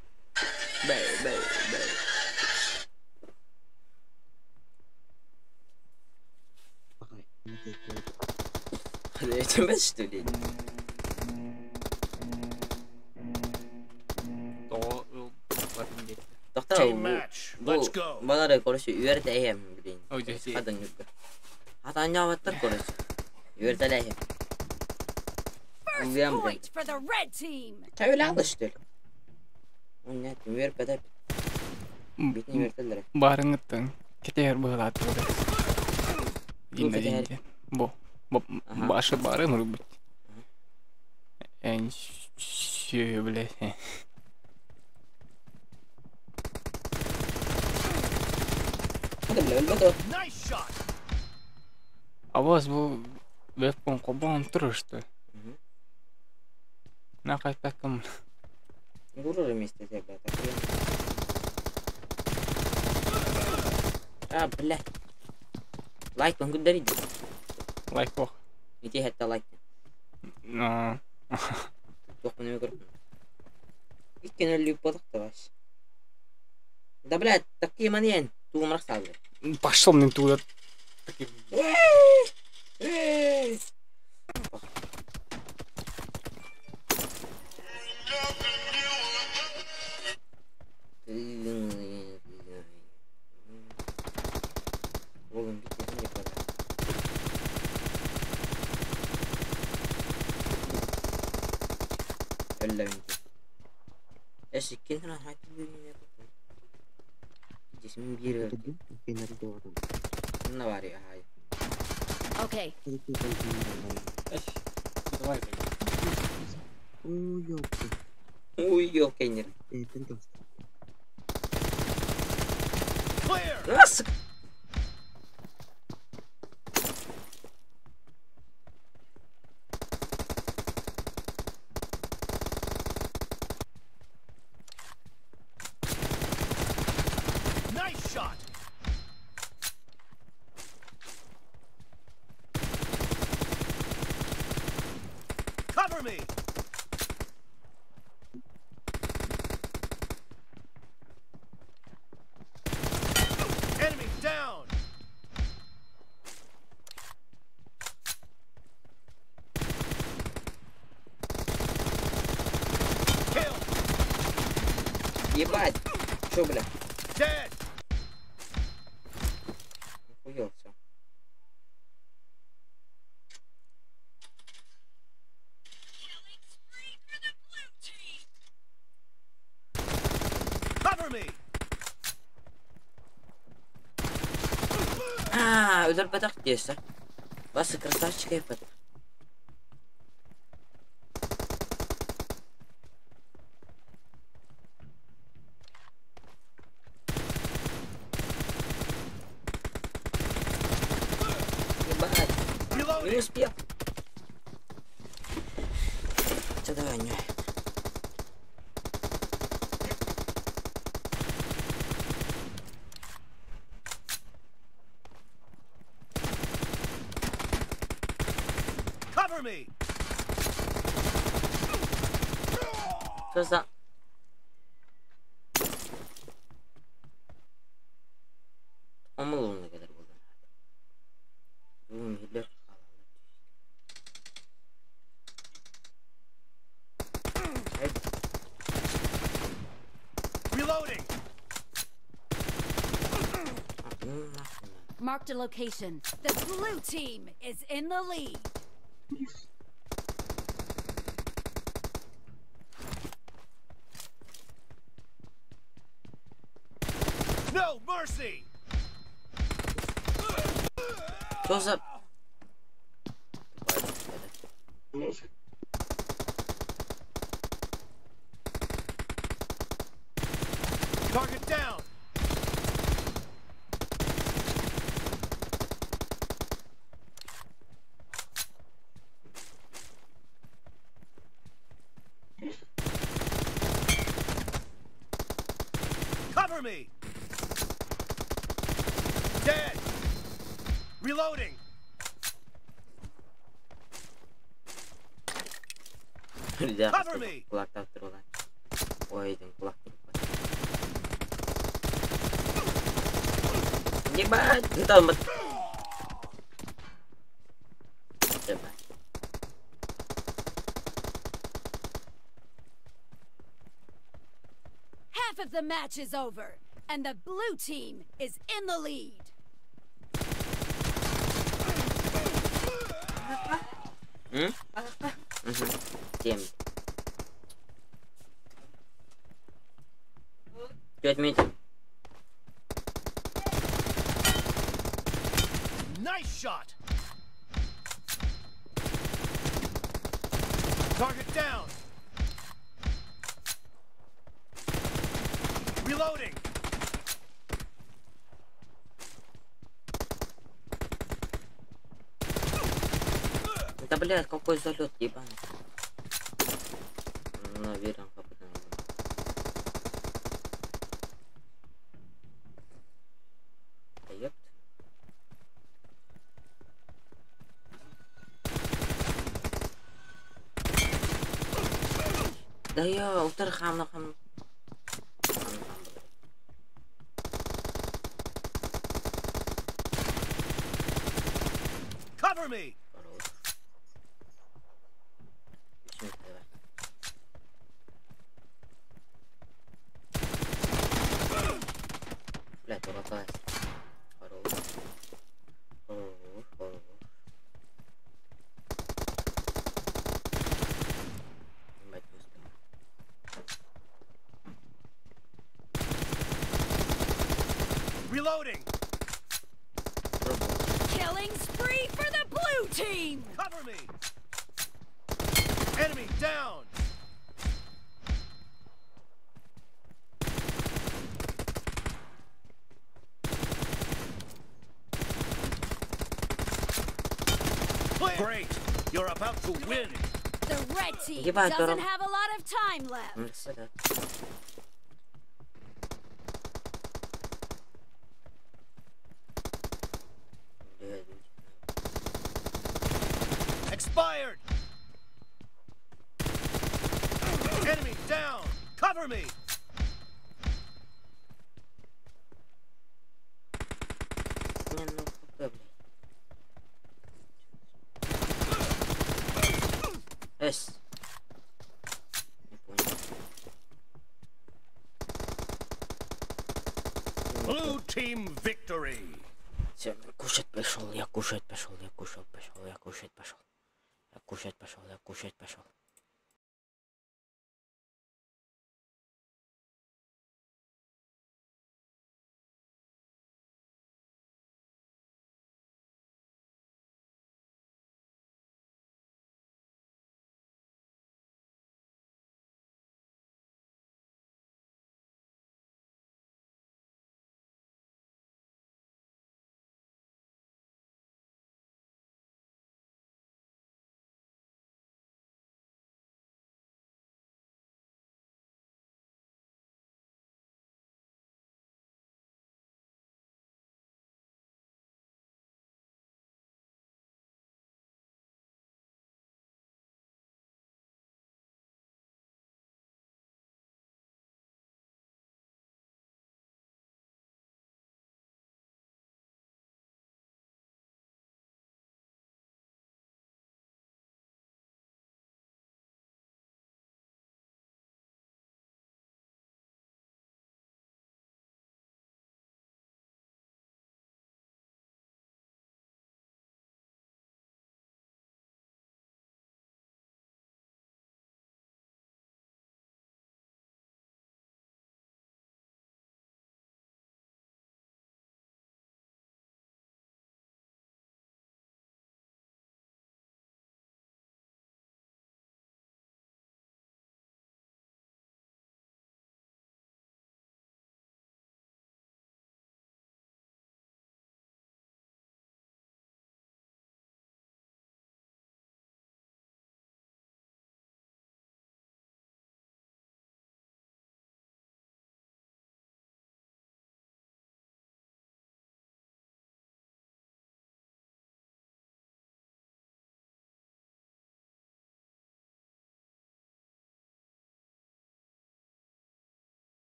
Бэй, бэй, бэй. Это что ли? Тоқта, Team match. Let's go. Балары, короче, үйәрді әйем, блин. Ой, здесь. Хадан юрга. Хадан яваттар, короче. Үйәрді әйем. First Уям, блин. point for the red team. Тәуел алды, что ли? Нет, үйәрді бәдәп. Бетіне үйәртелер. Барыңыттың. Кетер бұғылаты. Динда кетер. динде. Бо. Бо башы бары мұрбыт. Эн сүөһү блядь. Это, бля, өлбөтө. Nice shot. Абаас бу вебком холбоон турар что ли? На хайпаккам. Гуру вместе бля, так А, бля. Лайк он дарить. Лайк бох. Ити хәтта лайк. Но. Туох маны көрүп. Иккен өлүп бодак та баш. Да, блядь, такие маньян. Туумрак салды. Пошел мне туда. Такие. Oğlum bir kesin yapar. Өллөмүнки. Эс иккен хана хайтын бүйүнө Жесмин бир өлдү. Мына бар я хай. Okay. Давай. Ой, ёлкенер. Clear. Ас! Nice shot. Cover me. Enemy down. Kill. Ебать! Чё, бля? Dead. Охуел всё. Cover me. А, өлөр батак дейсі. Басы красавчик айпад. Ебать. Не Reloading. успел. Всё, давай, не. Cover me. Что за... Омыл kadar bo'ldi. Bugun Hitler Reloading. Marked a location. The blue team is in the lead. No mercy. Что за... Target down. Cover me. Dead. Reloading. Cover me. Kulaktan turgan. Ой, kulak Ебать, там. Ебать. Half of the match is over, and the blue team is in the lead. М? Угу. Семь. Чё отметил? Nice shot. Target down! Reloading! Да блядь, какой залет ебаный. Наверное, Да ёпт. Да я, утар хам хам. Cover me! Давай. Блядь, уродилась. Хорош. Хорош, хорош. Ебать, не успел. Reloading! Killing spree for the blue team! Cover me! Enemy down! Clear. Great! You're about to win! The red team Ебать, doesn't здорово. have a lot of time left. Ну, сюда. Блядь, Expired! Enemy down! Cover me! Не, ну хп, блядь. Эс. Не понял. Blue team victory! Все, кушать пошел, я кушать пошел, я кушать пошел, я кушать пошел. Я кушать пошел, я кушать пошел.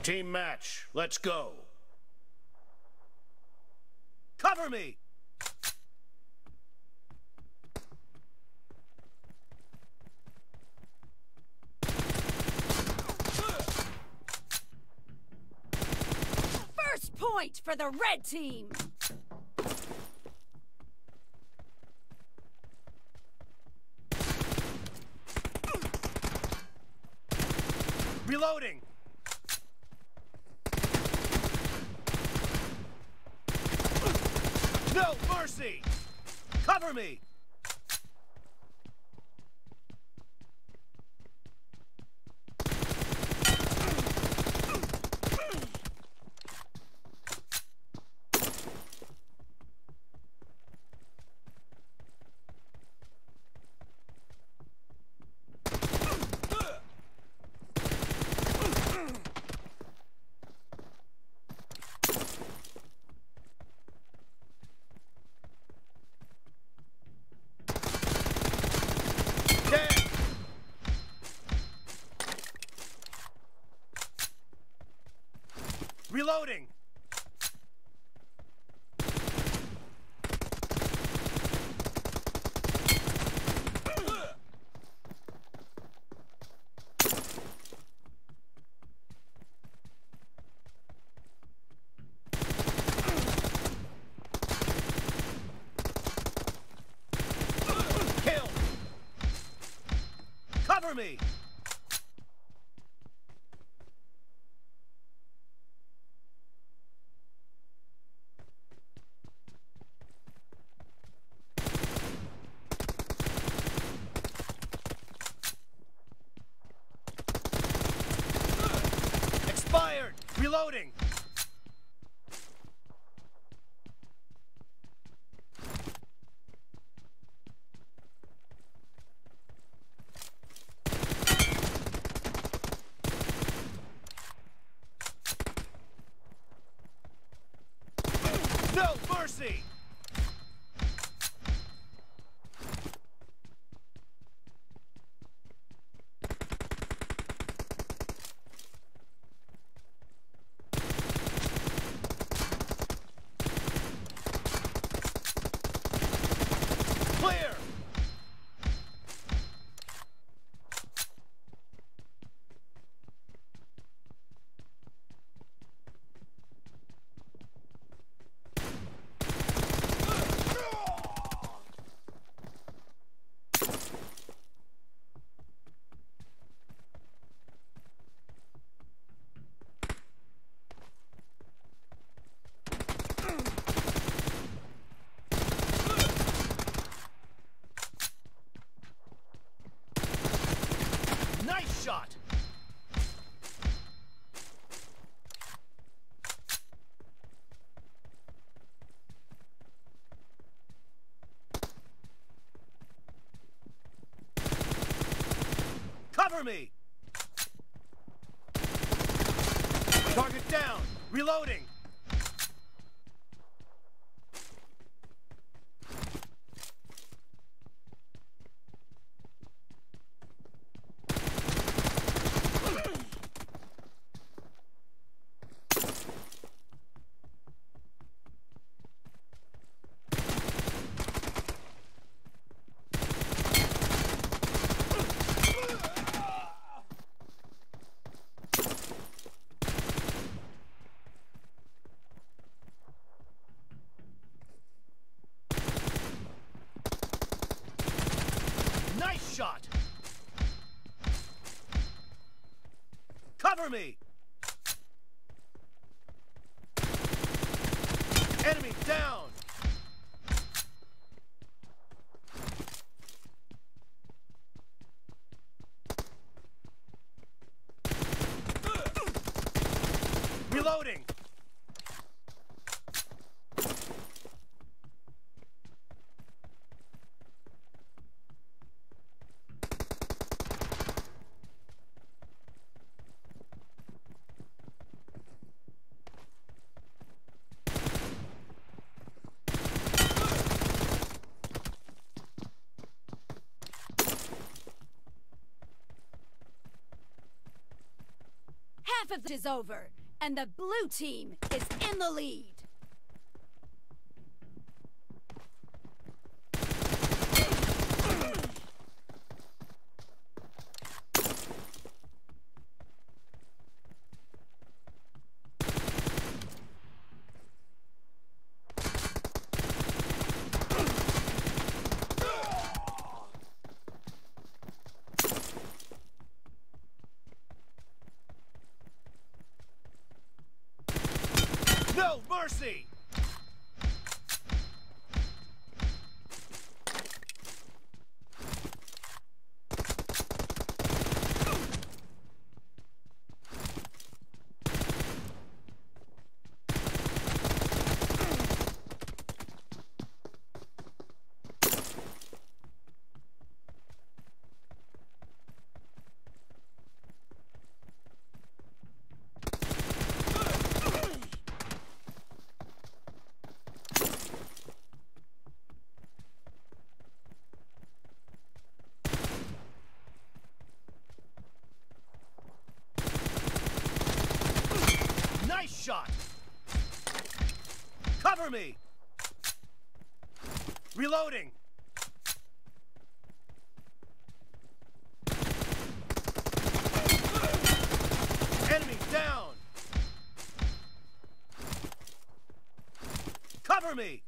Team match. Let's go. Cover me. First point for the red team. Reloading. No mercy! Cover me! Reloading! Kill! Cover me! Expired! Reloading! No mercy! Clear! Nice shot! Cover me! Target down! Reloading! Nice shot! Cover me! Enemy down! Reloading! Half of it is over, and the blue team is in the lead. No mercy! Nice shot! Cover me! Reloading! Enemy down! Cover me!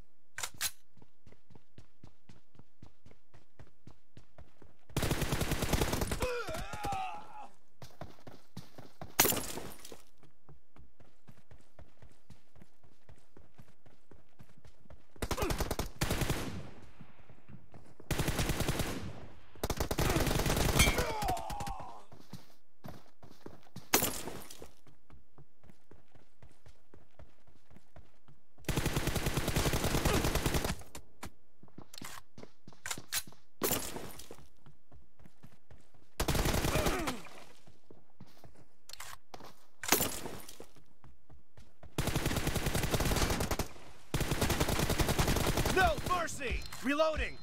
No mercy! Reloading!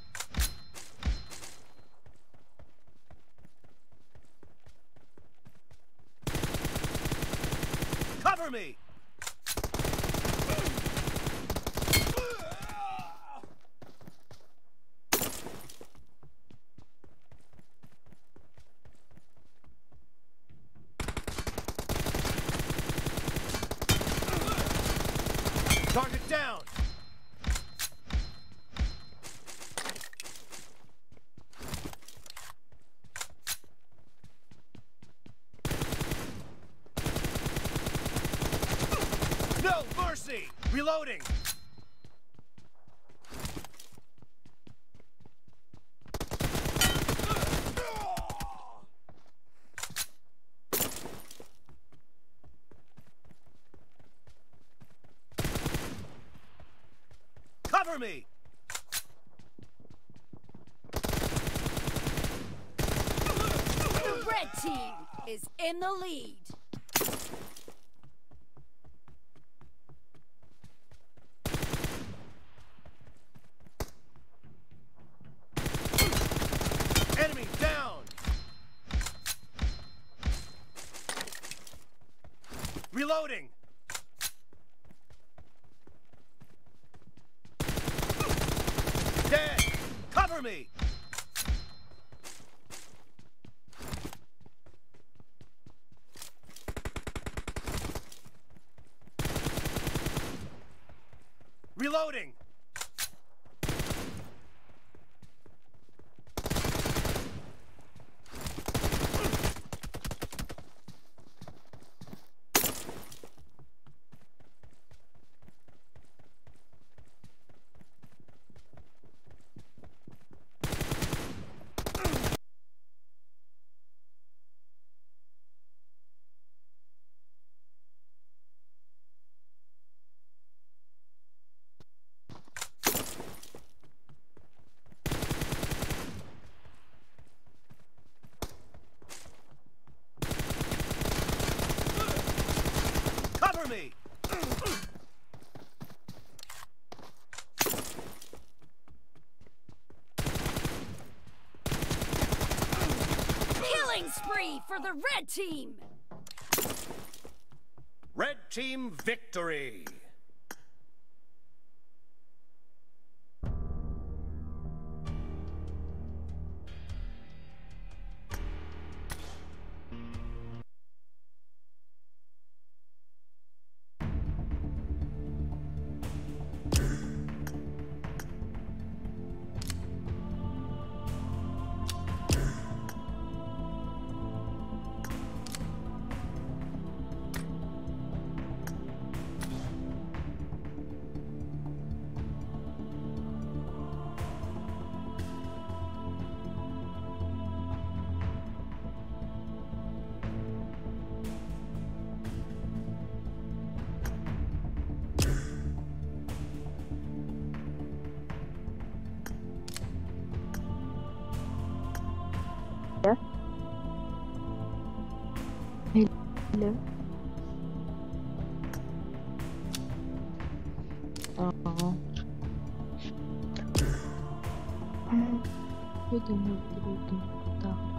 Cover me! Target down! No mercy! Reloading! Cover me! The red team is in the lead. Enemy down! Reloading! Dead! Cover me! Reloading! Cover me! Killing spree for the red team! Red team victory! Hello. Аа. Я думаю, буду так.